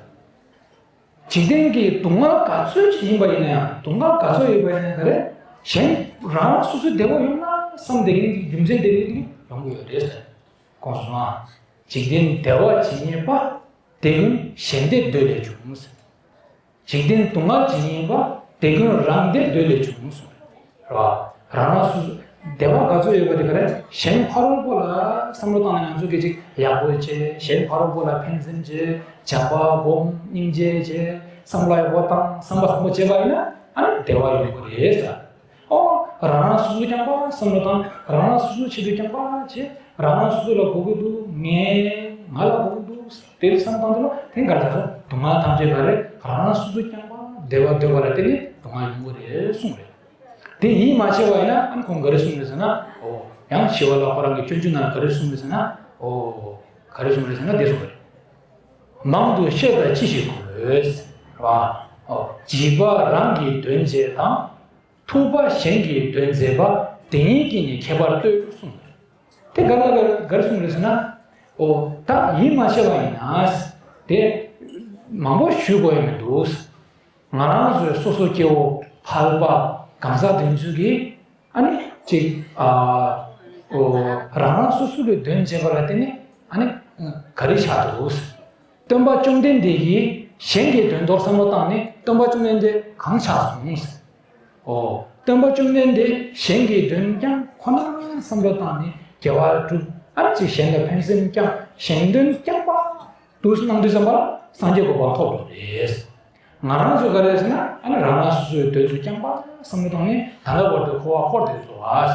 འཇིག་རྟེན་གྱི་སྡུག་བསྔལ་ག་ཚོད་ཅིག་ཡིན་པ་ཡིན་ན་ཡང་སྡུག་བསྔལ་ག་ཚོད་ཡོད་པ་ཡིན་ན་ཡང་ག་རེ་གཞན་རང་རང་སོ་སོའི་བདེ་བ་ཡོང་ན་བསམ་བསྡད་མཁན་གྱི་རྒྱུ་མཚན་དེ་ལས་ཡོང་གི་ཡོད་རེད་ཟེར། དགོངས་སོང་ཨ། འཇིག་རྟེན་བདེ་བ་ཇི་སྙེད་པ། དེ་ཀུན་གཞན་བདེ་འདོད་ལས་བྱུང་། འཇིག་རྟེན་སྡུག་བསྔལ་ཇི་སྙེད་པ། དེ་ཀུན་རང་བདེ་འདོད་ལས་བྱུང་། རེད་བ། རང་རང་སོ་སོ་བདེ་བ་ག་ཚོད་ཡོད་པ་དེ་ག་རེ་གཞན་ཕ་རོལ་པོ་ལ་བསམ་བློ་བཏང་ནས་ང་ཚོ་གི་ཅིག་ཡག་པོ་བྱེད། གཞན་ཕ་རོལ་པོ་ལ་ཕན་སེམས་བྱེད། བྱམས་པ་སྒོམ། སྙིང་རྗེ་བྱེད། བསམ་བློ་ཡག་པོ་བཏང་། བསམ་པ་བཟང་པོ་བྱེད་པ་ཡིན་ན་ཨ་ནི་བདེ་བ་ཡོང་གི་རེད་ཟེར། ཨོ། རང་རང་སོ་སོ་རྐྱང་པ་བསམ་བློ་བཏང་། རང་རང་སོ་སོའི་ཆེད་དུ་རྐྱང་པ་བྱེད། རང་རང་སོ་སོ་ལ་དགོས་ཀྱི་འདུག་ངས་ང་ལ་དགོས་ཀྱི་འདུག་དེ་བསམ་བཏང་དུས་ལ་དེ་ག་རེ་ཟེར། སྡུག་བསྔལ་ཐམས་ཅད་ག་རེ་རང་རང་སོ་སོ་རྐྱང་པ་བདེ་བ་འདོད་པ་ལ་བརྟེན་ནས་སྡུག་བསྔལ་ཡོང་གི་རེད་གསུངས་རེད། དེ་ཡིད་མ་ཆེས་པ་ཡིན་ན་ཨ་ནི་ཁོང་ག་རེ་གསུངས་རེད་ཟེར་ན། ཨོ། ཡང་ཞི་བ་ལྷ་ཁོ་རང་གི་སྤྱོད་འཇུག་ནང་ལ་ག་རེ་གསུངས་རེད་ཟེར་ན། ཨོ། ག་རེ་གསུངས་རེད་ཟེར་ན་འདི་གསུངས་རེད། མང་དུ་བཤད་པ་ཅི་ཞིག་དགོས། རེད་བ། ཨོ། བྱིས་པ་རང་གི་དོན་བྱེད་དང་། ཐུབ་པ་གཞན་གྱི་དོན་མཛད་པ། དེ་གཉིས་ཀྱིས་ནི་ཁྱད་པར་ལྟོས་གསུངས། དེ་ག་ལ་ག་ག་རེ་གསུངས་རེད་ཟེར་ན། ཨོ། ད་ཡིད་མ་ཆེས་པ་ཡིན་ན། དེ་མང་པོ་ཞུ་དགོས་ཡ་མི་འདུག་ང་རང་ཚོའི་སོ་སོ་སྐྱེ་བོ་ཕལ་པ་གང་ཟག་དེ་ཚོ་གིས་ཨ་ནི་ཅིག་ཨ་ཨོ་རང་རང་སོ་སོ་གི་དོན་བྱེད་པ་ལ་བརྟེན་ནས་ཨ་ནི་ག་རེ་ཆགས་འདུག་སྟོན་པ་བཅོམ་ལྡན་འདས་ཀྱིས་གཞན་གྱི་དོན་དུ་བསམ་བློ་བཏང་ནས་སྟོན་པ་བཅོམ་ལྡན་འདས་གང་ཆགས་སོང་། ཨོ། སྟོན་པ་བཅོམ་ལྡན་འདས་གཞན་གྱི་དོན་རྐྱང་ཁོ་ན་བསམ་བློ་བཏང་ནས་དགེ་བ་སྒྲུབ། ཨ་ནི་ཅིག་གཞན་ལ་ཕན་སེམས་བསྐྱང་། གཞན་དོན་རྐྱང་པ་ དུ་གནང་དུས་ཙམ་པ་ལ་སངས་རྒྱས་གོ་འཕང་ཐོབ་འགྲོ་རེད། ང་རང་ཚོ་ག་རེ་ཟེར་ན་ཨ་ནི་རང་རང་སོ་སོའི་དོན་ཚོ་རྐྱང་པ་བསམ་བློ་བཏང་ནས་ད་ལྟ་བར་དུ་འཁོར་བ་འཁོར་བསྡད་འགྲོ་བ།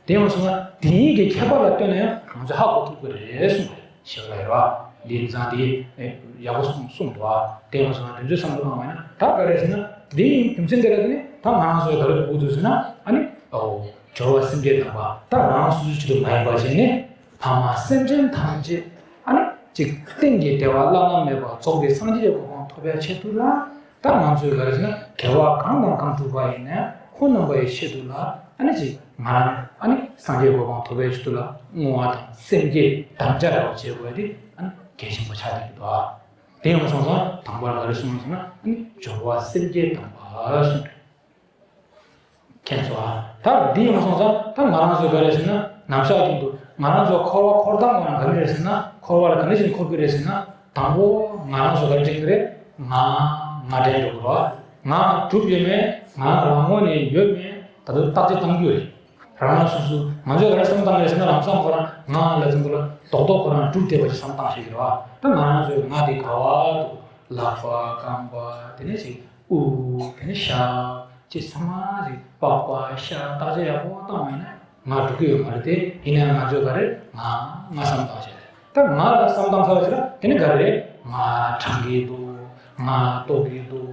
དེ་ཡང་སོང་ན་དེ་གཉིས་ཀྱི་ཁྱད་པར་ལ་ལྟོས་ན་ཡང་ང་ཚོས་ཧ་གོ་ཐུབ་ཀྱི་རེད་གསུངས་རེད། ཞེས་པ་ཡོད་པ། འདི་ཡིན་ཙང་དེ་ཡག་པོ་གསུངས་གསུངས་འདུག་བ། དེ་ཡང་སོང་ན་དོན་ཚོད་བསམ་བློ་བཏང་བ་ཡིན་ན་ད་ག་རེ་ཟེར་ན་འདི་ཡིན་རྒྱུ་མཚན་དེ་ལ་བརྟེན་ནས་ད་ང་རང་ཚོས་ག་རེ་གོ་དགོས་འདུག་ཟེར་ན་ཨ་ནི་ཨོ་སྦྱོར་བ་སེམས་བསྐྱེད་དམ་པ་ད་རང་སོ་སོའི་ཆེད་དུ་མ་ཡིན་པ་བྱས་ནས་ཕ་མ་སེམས་ཅན་ཐམས་ཅད་ཨ་ནི་ཅིག་གཏན་གྱི་བདེ་བ་བླ་ན་མེད་པ་རྫོགས་པའི་སངས་རྒྱས་གོ་འཕང་ཐོབ་པའི་ཆེད་དུ་ལ། ད་ང་ཚོས་ག་རེ་ཟེར་ན་དགེ་བ་གང་དང་གང་བསྒྲུབས་པ་ཡིན་ནའང་ཁོང་རྣམ་པ་ཡི་ཆེད་དུ་ལ་ཨ་ནི་ཅིག་ང་རང་ཨ་ནི་སངས་རྒྱས་གོ་འཕང་ཐོབ་པའི་ཆེད་དུ་ལ་བསྔོ་བ་དང་སེམས་བསྐྱེད་དམ་བཅའ་འདྲ་བོ་བྱེད་དགོས་དེ་ཨ་ནི་གལ་ཆེན་པོ་ཆགས་ཀྱི་འདུག་ཨ། དེ་ཡང་སོང་ཙང་དང་པོར་ག་རེ་གསུངས་ཟེར་ན་ཨ་ནི་སྦྱོར་བ་སེམས་བསྐྱེད་དམ་པ་གསུངས་རེད། མཁྱེན་སོང་ཨ། ད་འདི་ཡིན་སོང་ཙང་ད་ང་རང་ཚོས་ག་རེ་ཟེར་ན་ནམ་ཞག་རྒྱུན་དུ་ང་རང་ཚོ་འཁོར་བ་འཁོར་སྟངས་ང་རང་ག་རེ་རེད་ཟེར་ན་འཁོར་བ་ལ་ག་འདྲ་ཞིག་འཁོར་གི་རེད་ཟེར་ན་དང་པོ་ང་རང་ཚོ་ག་རེ་དྲན་གི་རེད། ང་ང་དྲན་འགྲོ་གི་རེད། ང་གྲུབ་ཡོད་མེད་ང་རང་ངོས་ནས་ཡོད་མེད་ད་དུང་བརྟག་དཔྱད་གཏང་རྒྱུ་རེད། རང་རང་སོ་སོ་ང་ཚོས་ག་རེ་བསམ་བཏང་གི་རེད་ཟེར་ན་ལམ་སང་ཁོ་རང་ང་ལ་ཙམ་པོ་ལ་རྡོག་རྡོག་ཁོ་རང་གྲུབ་བསྡད་པ་ཞིག་བསམ་བཏང་ཤེས་ཀྱི་རེད་བ། ད་ང་རང་ཚོས་ང་དེ་ག་བ་འདུག་ལག་པ་རྐང་པ་དེ་ནས་ཅིག་དབུ་དེ་ནས་ཞབས་ཅིག་ཚང་མ་ཅིག་པགས་པ་ཤ་བརྟག་དཔྱད་ཡག་པོ་བཏང་བ་ཡིན་ན་ང་འགྲོ་གི་ཡོད་མ་རེད་དེ། ཡིན་ན་ཡང་ང་ཚོས་ག་རེ་ང་ང་བསམ་བཏང་ཤེས་རེད། ད་ང་ལ་བསམ་བཏང་ཚར་བ་ཞིག་ལ་དེ་ནས་ག་རེ་རེད། ང་གྲང་གི་འདུག་ང་ལྟོགས་ཀྱི་འདུག་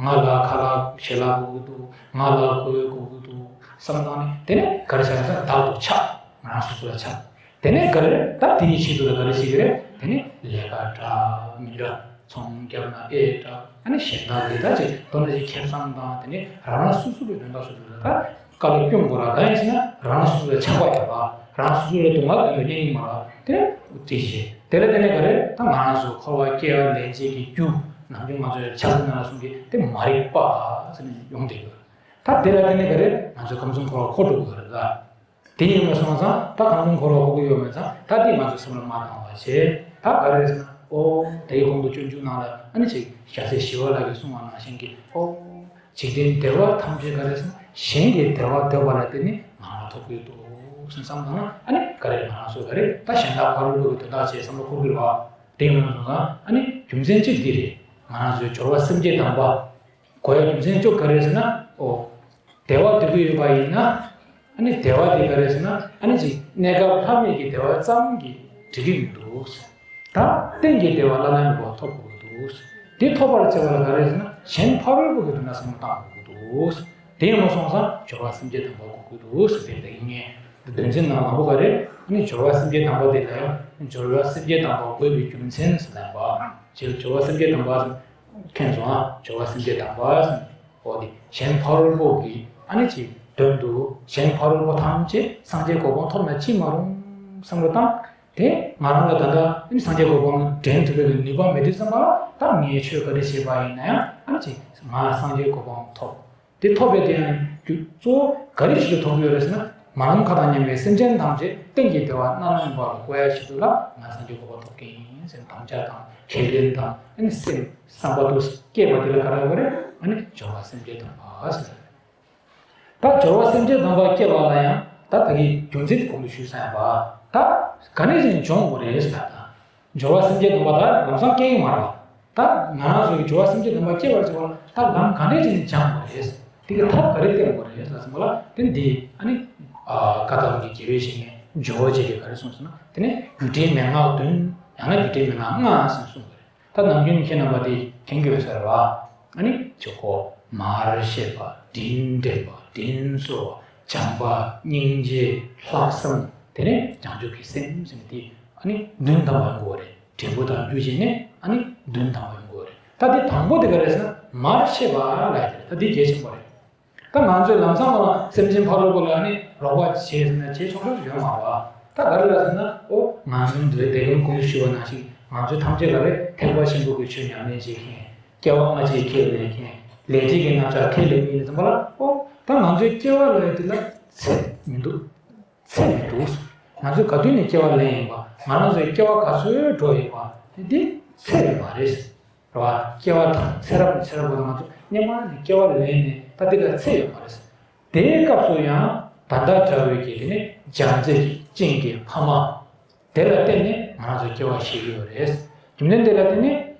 ང་ལ་ཁ་ལག་ཞལ་ལག་དགོས་ཀྱི་འདུག་ང་ལ་གོས་དགོས་ཀྱི་འདུག་བསམ་བཏང་ནས་དེ་ནས་ག་རེ་བྱ་ཡིན་ཟེར་ན་བདག་ཏུ་ཆགས། ང་རང་སོ་སོ་ལ་ཆགས། དེ་ནས་ག་རེ་ད་དེ་ཡི་ཆེད་དུ་ལ་ག་རེ་བྱེད་ཀྱི་རེད། དེ་ནས་ལས་ཀ་འདྲ་མི་འདྲ་ཚོང་རྒྱབ་ན་ཨེ་འདྲ་ཨ་ནི་གཞན་དག་ལས་ད་ཅིག་མདོར་ན་ཅིག་ཁེ་བཟང་དང་དེ་ནས་རང་རང་སོ་སོ་གི་དོན་དག་སོ་སོ་ལ་ད་དཀའ་ལས་སྐྱོན་དགོས་ར། ད་ཡིན་ཟེར་ན་རང་རང་སོ་སོ་ལ་ཆགས་པ་ཡོད་པ་རང་རང་སོ་སོ་ལ་སྡུག་བསྔལ་དོན་དུ་གཉེར་ཡིན་མ་ར། དེ་ནས་དེ་བྱེད་དེ་ལ་དེ་ནས་ག་རེ་ད་ང་རང་ཚོ་འཁོར་བ་སྐྱེ་བ་ལེན་བྱེད་ཀྱི་རྒྱུ་ནམ་རྒྱུན་ང་ཚོའི་ཆགས་སྡང་ལ་སོང་གི་དེ་མ་རིག་པ་ཟེར་ནས་ཡོང་བསྡད་ཡོད། ད་དེ་ལ་དེ་ནས་ག་རེ་ང་ཚོ་ཁམས་གསུམ་འཁོར་བ་འཁོར་འགྲོ་དགོས་རེད་ད། དེ་ཡིན་པ་སོང་ཙང་ད་ཁམས་གསུམ་འཁོར་བ་འཁོར་གྱི་ཡོད་མེད་ཙང་ད་དེ་ང་ཚོས་བསམ་བློ་མ་བཏང་བ་བྱས། ད་ག་རེ་ཟེར་ན་ཨོ་དེའི་གོང་དུ་སྤྱོད་འཇུག་ནང་ལ་ཨ་ནི་ཅིག་ཞྭ་སེ་ཞི་བ་ལྷ་གིས་གསུངས་པ་ནང་བཞིན་གྱི་ཨོ་འཇིག་རྟེན་བདེ་བ་ཐམས་ཅད་ག་རེ་ཟེར་ན་གཞན་གྱི་བདེ་བ་འདོད་པ་ལ་བརྟེན་ནས་ང་རང་ཐོབ་ཀྱི་འདུག་ཟེར་བསམ་བཏང་ན་ཨ་ནི་ག་རེ་ང་རང་ཚོ་ག་རེ་ད་གཞན་དག་ཕ་རོལ་པོ་གི་དོན་དག་བྱས་བསམ་བློ་འཁོར་གྱི་རེད་བ། དེ་ཡིན་པ་སོང་ཙང་ཨ་ནི་རྒྱུ་མཚན་གཅིག་འདི་རེད། ང་རང་ཚོའི་སྦྱོར་བ་སེམས་བསྐྱེད་དམ་པ། གོ་ཡ་རྒྱུ་མཚན་གཅིག་ག་རེ་ཟེར་ན། ཨོ། བདེ་བ་འདོད་ཀྱི་ཡོད་པ་ཡིན་ན། ཨ་ནི་བདེ་བ་དེ་ག་རེ་ཟེར་ན། ཨ་ནི་ཅིག་གནས་སྐབས་ལྷག་མེད་ཀྱི་བདེ་བ་ཙམ་གྱིས་འགྲིག་གི་མི་འདུག་ད་གཏན་གྱི་བདེ་བ་བླ་ན་མེད་པ་ཐོབ་དགོས་ཀྱི་འདུག་དེ་ཐོབ་པར་བྱེད་པ་ལ་ག་རེ་ཟེར་ན། གཞན་ཕ་རོལ་པོ་གི་དོན་ལ་བསམ་བློ་བཏང་དགོས་ཀྱི་འདུག་དེ་ཡིན་པ་སོང་ཙང་སྦྱོར་བ་སེམས་བསྐྱེད་དམ་པ་དགོས་ཀྱི་འདུག་ཟེར་བསྟན་པ་ཡིན་ངེས། དོན་ཚན་ནང་ལ་ག་རེ། ཨ་ནི་སྦྱོར་བ་སེམས་བསྐྱེད་དམ་པ་དེ་ལ་ཡང་སྦྱོར་བ་སེམས་བསྐྱེད་དམ་པ་དགོས་པའི་རྒྱུ་མཚན་ཟེར་ལབ་པ། སྦྱོར་བ་སེམས་བསྐྱེད་དམ་པ། མཁྱེན་སོང་ཨ། སྦྱོར་བ་སེམས་བསྐྱེད་དམ་པ་ཟེར། འོ་དེ་གཞན་ཕ་རོལ་པོ་གི་ཨ་ནི་ཅིག་དོན་དུ་གཞན་ཕ་རོལ་པོ་ཐམས་ཅད་སངས་རྒྱས་གོ་འཕང་ཐོབ་ན་ཅི་མ་རུང་བསམ་བློ་བཏང་། དེ་ང་རང་ལ་ད་ལྟ་ཨ་ནི་སངས་རྒྱས་གོ་འཕང་འདྲེན་ཐུབ་པའི་ནུས་པ་མེད་དུས་ཙམ་པ་ལ་ད་ངས་ཆོས་ག་རེ་བྱས་པ་ཡིན་ན་ཡང་ཨ་ནི་ཅིག་ང་སངས་རྒྱས་གོ་འཕང་ཐོབ། དེ་ཐོབ་པའི་དེ་ཡང་རྒྱུ་གཙོ་བོ་ག་རེ་ཆེད་དུ་ཐོབ་ཀྱི་ཡོད་རེད་ཟེར་ན། མ་རུངས་ཁ་དང་མཉམ་པའི་སེམས་ཅན་ཐམས་ཅད་གཏན་གྱི་བདེ་བ་བླ་ན་མེད་པ་ལ་བཀོད་ཡ་ཆེད་དུ་ལ་ང་སངས་རྒྱས་གོ་འཕང་ཐོབ་ཀྱི་ཡིན་ཟེར་དམ་བཅའ་དང་ཁས་ལེན་དང་ཨ་ནི་སེམས་བསམ་པ་དུ་སྐྱེས་པ་དེ་ལ་ག་རེ་ལབ་རེད། ཨ་ནི་སྦྱོར་བ་སེམས་བསྐྱེད་དམ་པ་ཟེར། ད་སྦྱོར་བ་སེམས་བསྐྱེད་དམ་པ་སྐྱེ་བ་ལ་ཡང་ད་ད་གི་རྒྱུ་མཚན་དེ་གོང་དུ་ཞུས་ཚར་ཡིན་པ། ད་ག་ནས་ཀྱང་འབྱུང་དགོས་རེད་ཟེར་ད། སྦྱོར་བ་སེམས་བསྐྱེད་དམ་པ་ད་ལམ་སང་སྐྱེ་གི་མ་རེད་བ། ད་ང་རང་ཚོ་གི་སྦྱོར་བ་སེམས་བསྐྱེད་དམ་པ་སྐྱེ་བར་བྱེད་པ་ལ་ད་ལམ་ག་ནས་ཀྱང་སྦྱང་དགོས་རེད། དེ་གི་ཐབས་ག་རེ་བསྟེན་དགོས་རེད་ཟེར་ཙམ་པ་ལ་དེ་འདི་ཨ་ནི་བཀའ་གདམས་ཀྱི་རྒྱལ་བའི་བཤེས་གཉེན་ཇོ་བོ་རྗེ་གིས་ག་རེ་གསུངས་ཟེར་ན། དེ་ནི་རྒྱུ་འབྲས་མན་ངག་བདུན་ཡང་ན་རྒྱུ་འབྲས་མན་ངག་ལྔ་ཟེར་གསུངས་པ་རེད། ད་ནམ་རྒྱུན་མཁྱེན་རྣམ་པ་དེ་མཁྱེན་གྱི་ཡོད་ས་རེད་བ། ཨ་ནི་ཆོས་འཁོར་མར་ཤེས་པ་དྲིན་དྲན་པ་དྲིན་གཟོ་བ་བྱམས་པ་སྙིང་རྗེ་ལྷག་བསམ་དེ་ནས་བྱང་ཆུབ་ཀྱི་སེམས་ཟེར་ནས་དེ་ཨ་ནི་བདུན་དང་པོ་ཡོང་གི་ཡོད་རེད། འབྲས་བུ་དང་རྒྱུ་བྱས་ནས་ཨ་ནི་བདུན་དང་པོ་ཡོང་གི་ཡོད་རེད། ད་དེ་དང་པོ་དེ་ག་རེ་ཟེར་ན་མར་ཤེས་པ་ལ་ཡོད་རེད། ད་དེ་གལ་ཆེན་པོ་རེད། ད་ང་ཚོས་ལམ་སང་ལ་སེམས་ཅན་ཕ་རོལ་པོ་ལ་ནི་རོགས་པ་བྱེད་ཟེར་ན་བྱེད་ཆོག་ཆོག་ཡོད་མ་རེད་བ། ད་ག་རེ་ལ་ཟེར་ན་ཨོ་ང་ཚོའི་འདིར་དེ་གམ་ཀུན་ཞུ་བ་ནང་བཞིན་ང་ཚོ་ཐམས་ཅད་ལ་རེད་ཐེག་པ་ཆེན་པོ་གི་ཆོས་ཉམས་ལེན་བྱེད་མཁན། སྐྱེ་བ་སྔ་ཕྱི་ཁས་ལེན་མཁན། ལས་འབྲས་ཀྱི་རྣམ་གཞག་ཁས་ལེན་མཁན་ཙམ་པ་ལ་ཨོ་ད་ང་ཚོའི་སྐྱེ་བ་ལ་ཡོད་དེ་ལ་ཚད་མི་འདུག་ཚད་མི་འདུག་ང་ཚོས་ག་དུས་ནས་སྐྱེ་བ་ལེན་ཡིན་པ། ང་རང་ཚོའི་སྐྱེ་བ་ག་ཚོད་འགྲོ་ཡིན་པ་དེ་འདི་ཚད་ཡོད་མ་རེད། རེད་བ། སྐྱེ་བ་དང་ཚེ་རབས་ཚེ་རབས་པོ་དང་ང་ཚོ་སྔོན་མ་ནས་སྐྱེ་བ་ལེན་ནས་ད་འདི་ལ་ཚེ་ཡོད་མ་རེད། དེའི་སྐབས་སུ་ཡང་ད་ལྟ་འདྲ་བའི་གི་དེ་ནི་བྱམས་བརྩེ་གི་སྤྱན་གྱི་ཕ་མ་དེ་ལ་བརྟེན་ནས་ང་རང་ཚོ་སྐྱེ་བ་བཞེས་ཀྱི་ཡོད་རེད། རྒྱུ་མཚན་དེ་ལ་བརྟེན་ནས།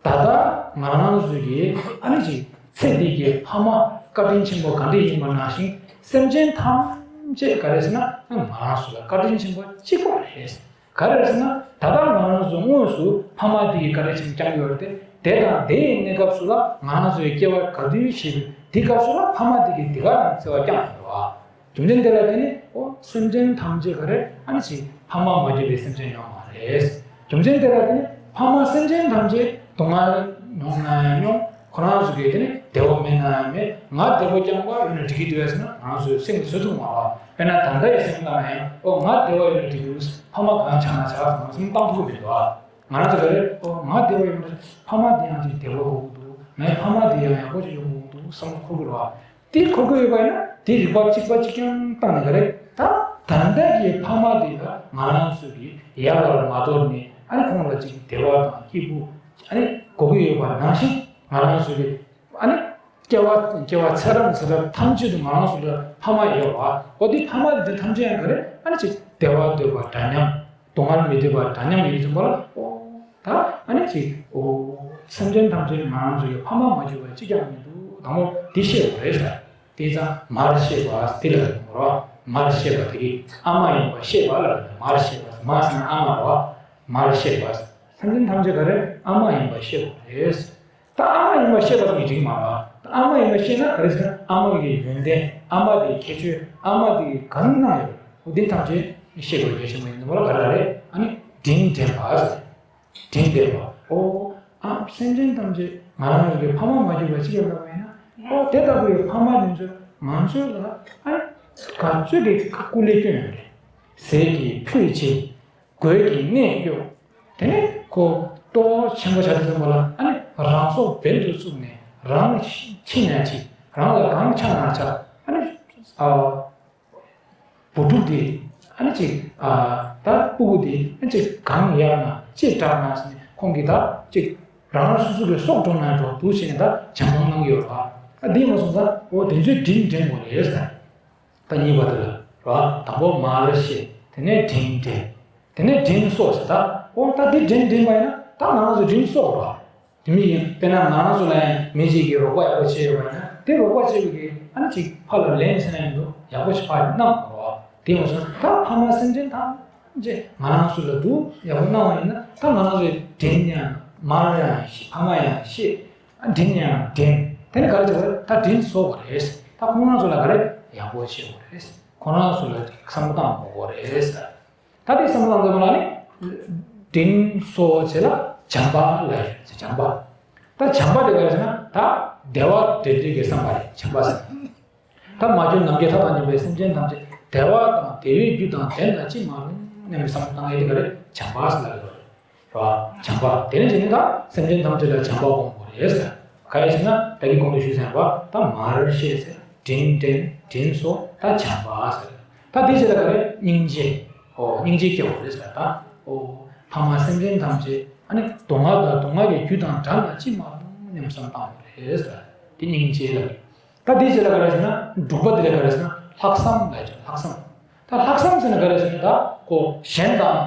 ད་ལྟ་ང་རང་ཚོའི་གི་ཨ་ནི་ཅིག་ཚེ་འདི་གི་ཕ་མ་བཀའ་དྲིན་ཆེན་པོ་ག་འདྲ་ཡིན་པ་ནང་བཞིན། སེམས་ཅན་ཐམས་ཅད་ག་རེ་ཟེར་ན་ང་རང་ཚོ་ལ་བཀའ་དྲིན་ཆེན་པོ་གཅིག་པ་རེད། ག་རེ་ཟེར་ན་ད་ལྟ་ང་རང་ཚོ་དངོས་སུ་ཕ་མ་འདི་གི་བཀའ་དྲིན་ཆེན་པོ་བསྐྱངས་ཡོད་རེད་དེ། དེ་དང་དེའི་གནས་སྐབས་སུ་ལ་ང་རང་ཚོའི་སྐྱེ་བ་ག་དུས་ཤིག་འདི་སྐབས་སུ་ལ་ཕ་མ་འདི་གི་འདི་ག་རང་འཚེ་བ་བསྐྱངས་ཡོད་རེད་བ། རྒྱུ་མཚན་དེ་ལ་བརྟེན་ནས་ཨོ་སེམས་ཅན་ཐམས་ཅད་ག་རེ་ཨ་ནི་ཅིག་ཕ་མ་མ་གྱུར་པའི་སེམས་ཅན་ཡོད་མ་རེད། རྒྱུ་མཚན་དེ་ལ་བརྟེན་ནས་ཕ་མ་སེམས་ཅན་ཐམས་ཅད་སྡུག་བསྔལ་མྱོང་ན་ཡང་མྱོང་། ཁོ་རང་ཚོ་གི་དེ་ནི་བདེ་བ་མེད་ན་ཡང་མེད། ང་བདེ་བ་རྐྱང་པ་ཡོད་ན་འགྲིག་གི་འདུག་ཟེར་ན་ང་ཚོའི་སེམས་བཟོད་ཐུབ་མ་རེད། དཔེར་ན་ད་ལྟ་ཡི་སེམས་ནང་ལ་ཡང་ཨོ་ང་བདེ་བ་ཡོད་ན་འགྲིག་གི་འདུག་ཕ་མ་གང་ཆགས་ན་ཆགས་ཟེར་ན་སེམས་བཏང་ཐུབ་ཀྱི་མི་འདུག་ང་རང་ཚོ་ག་རེ་ཨོ་ང་བདེ་བ་ཡོད་ན་ཕ་མ་དེ་ཡང་ཅིག་བདེ་བ་དགོས་ཀྱི་འདུག་ངའི་ཕ་མ་དེ་ཡང་ཡག་པོ་ཅིག་ཡོང་གི་འདུག་བསམ་བློ་འཁོར་གི་རེད་བ། དེ་འཁོར་གི་ཡོད་པ་ཡིན་ན་དེ་རིག་པ་གཅིག་པ་གཅིག་རྐྱང་བཏང་ནས་ག་རེ་ད་ད་ལྟ་གི་ཕ་མ་དེ་ལ་ང་རང་ཚོ་གི་ཡག་པར་མ་དོར་ནས་ཨ་ནི་ཁོང་ལ་ཅིག་བདེ་བ་དང་སྐྱིད་པོ་ཨ་ནི་དགོས་ཀྱི་ཡོད་པ་ནང་བཞིན་ང་རང་ཚོ་གི་ཨ་ནི་སྐྱེ་བ་སྐྱེ་བ་ཚེ་རབས་ཚེ་རབས་ཐམས་ཅད་དུ་ང་རང་ཚོ་ལ་ཕ་མ་ཡོད་པ་འོ་དེ་ཕ་མ་དེ་ཐམས་ཅད་ཡང་ག་རེ་ཨ་ནི་ཅིག་བདེ་བ་འདོད་པ་འདྲ་མཉམ། སྡུག་བསྔལ་མི་འདོད་པ་འདྲ་མཉམ་ཡིན་ཙམ་པ་ལ་ཨོ་ད་ཨ་ནི་ཅིག་ཨོ་སེམས་ཅན་ཐམས་ཅད་ང་རང་ཚོ་ཡི་ཕ་མ་མ་གྱུར་པ་གཅིག་ཀྱང་མི་འདུག་དང་པོ་འདི་ཤེས་དགོས་རེད་ཟེར། དེ་ཙང་མར་ཤེས་པ་འདི་ལ་རོ། མར་ཤེས་པ་དེ་གིས་ཨ་མ་ཡིན་པ་ཤེས་པ་ལ་མར་ཤེས་པ། མ་ཟེར་ན་ཨ་མ་རོ། མར་ཤེས་པ། སེམས་ཅན་ཐམས་ཅད་ག་རེ་ཨ་མ་ཡིན་པ་ཤེས་དགོས་རེད། ད་ཨ་མ་ཡིན་པ་ཤེས་པ་ཙམ་གྱིས་འགྲིག་མ་རེད། ད་ཨ་མ་ཡིན་པ་ཤེས་ན་ག་རེ་ཟེར་ན་ཨ་མ་གི་ཡོན་ཏན་ཨ་མ་དེའི་ཁྱད་ཆོས་ཨ་མ་དེ་གང་གནང་ཡོད་འོ་དེ་ཐམས་ཅད་ཤེས་དགོས་གལ་ཆེན་པོ་ཡིན་ནམ་ལ་ག་རེ་རེད། ཨ་ནི་དྲིན་དྲན་པ་ཟེར། དྲིན་དྲན་པ། ཨོ་ཨ་སེམས་ཅན་ཐམས་ཅད་ང་རང་ཚོ་གི་ཕ་མ་མ་གྱུར་པ་གཅིག་ཡོད་པ་ཡིན་ན་ཨོ་དེ་ལྟ་བུའི་ཕ་མ་དེ་ཚོས་ང་ཚོ་ལ་ཨ་ག་ཚོད་ཀྱི་ཁ་སྐུ་ལས་སྐྱོན་ཡོད་རེད། ཟས་ཀྱི་ཕུད་བྱེད། གོས་ཀྱི་གནས་གཡོག་དེ་ནས་ཁོ་ལྟོ་ཆེན་པོ་བྱ་དུས་ཙམ་པ་ལ་ཨ་ནི་རང་སྲོག་འབེན་དུ་བཙུགས་ནས་རང་འཆི་ན་འཆི། རང་ལ་གང་ཆགས་ན་ཆགས། ཨ་ནི་ཨ་བུ་ཕྲུག་དེ་ཨ་ནི་ཅིག་ཨ་ད་སྤུ་གུ་དེ་ཨ་ཅིག་གང་ཡག་ན་ཅི་དྲག་ན་ཟེར་ནས་ཁོང་གིས་ད་ཅིག་རང་རང་སོ་སོ་གི་སྲོག་འགྲོ་ན་འགྲོ་འདུག་བྱས་ནས་ད་བྱམས་སྐྱོང་གནང་གི་ཡོད་རེད་བ། ད་འདི་མ་སོང་ཙང་འོ་དེ་ཚོའི་དྲིན་དྲན་དགོས་རེད་ཟེར། ད་གཉིས་པ་དེ་ལ་རོ། དང་པོ་མར་ཤེས། དེ་ནས་དྲིན་དྲན། དེ་ནས་དྲིན་གསོ་ཟེར། ད་འོ་ད་འདི་དྲིན་དྲན་པ་ཡིན་ན་ད་ང་རང་ཚོ་དྲིན་གསོ་རོ། དེ་མི་ཡིན་དཔེར་ན་ང་རང་ཚོ་ལ་ཡང་མི་གཅིག་གིས་རོགས་པ་ཡག་པོ་བྱས་ཡོད་པ་ཡིན་ན་དེ་རོགས་པ་བྱས་པའི་གི་ཨ་ནི་ཅིག་ཕར་ལ་ལན་ཟེར་ན་ཡིན་འདུག་ཡག་པོ་ཞིག་ཕར་གནང་དགོས་རོ། དེ་མ་སོང་ད་ཕ་མ་སེམས་ཅན་ཐམས་ཅད་ང་རང་ཚོ་ལ་འདུག་ཡག་པོ་གནང་བ་ཡིན་ན་ད་ང་རང་ཚོའི་དྲིན་ཡང་མར་ཡང་ཕ་མ་ཡང་ཤེས། ཨ་དྲིན་ཡང་དྲན། དེ་ནི་ག་རེ་བྱེད་དགོས་རེད། ད་དྲིན་གསོ་དགོས་རེད། ད་ཁོང་རང་ཚོ་ལ་ག་རེ་ཡག་པོ་བྱེད་དགོས་རེད། ཁོང་རང་ཚོ་ལ་བསམ་བློ་བཏང་དགོས་རེད། ད་དེ་བསམ་བློ་བཏང་དགོས་ལ་ནི་དྲིན་གསོ་བྱེད་ལ་བྱམས་པ་ལ་ཡོད་ཟེར། བྱམས་པ། ད་བྱམས་པ་དེ་ག་རེ་ཟེར་ན་ད་བདེ་བ་དེ་དུས་ཀྱི་བསམ་པ་རེད། བྱམས་པ་ཟེར་ན། ད་མ་གྱུར་ནམ་མཁའི་མཐའ་དང་མཉམ་པའི་སེམས་ཅན་ཐམས་ཅད་བདེ་བ་དང་བདེ་བའི་རྒྱུ་དང་ལྡན་ལ་ཅི་མ་རུང་སྙམ་པའི་བསམ་བློ་བཏང་ཡས་དེ་ག་རེ་བྱམས་པ་ཟེར་ལ་ཡོད་རེད། རེད་བ། བྱམས་པ་དེ་ནས་བྱས་ནས་ད་སེམས་ཅན་ཐམས་ཅད་ལ་བྱམས་པ་སྒོམ་དགོས་རེད་ཟེར། ག་རེ་ཟེར་ན་ད་གིན་གོང་དུ་ཞུས་ཟིན་པ་ད་མར་ཤེས་ཟེར། དྲིན་དྲན། དྲིན་གསོ། ད་བྱམས་པ་ཟེར། ད་དེ་བྱས་ལ་ག་རེ་སྙིང་རྗེ། ཨོ་སྙིང་རྗེ་སྐྱེ་བ་རེད་ཟེར། ད་ཨོ་ཕ་མ་སེམས་ཅན་ཐམས་ཅད་ཨ་ནི་སྡུག་བསྔལ་དང་སྡུག་བསྔལ་གྱི་རྒྱུ་དང་བྲལ་ན་ཅི་མ་རུང་སྙམ་བསམ་བཏང་དགོས་རེད་ཟེར། དེ་སྙིང་རྗེ་ལ། ད་དེའི་རྗེས་ལ་ག་རེ་ཟེར་ན་དྲུག་པ་དེ་ལ་ག་རེ་ཟེར་ན་ལྷག་བསམ་ལ་ཡོད། ལྷག་བསམ། ད་ལྷག་བསམ་ཟེར་ན་ག་རེ་ཟེར་ན་ད་ཁོ་གཞན་དང་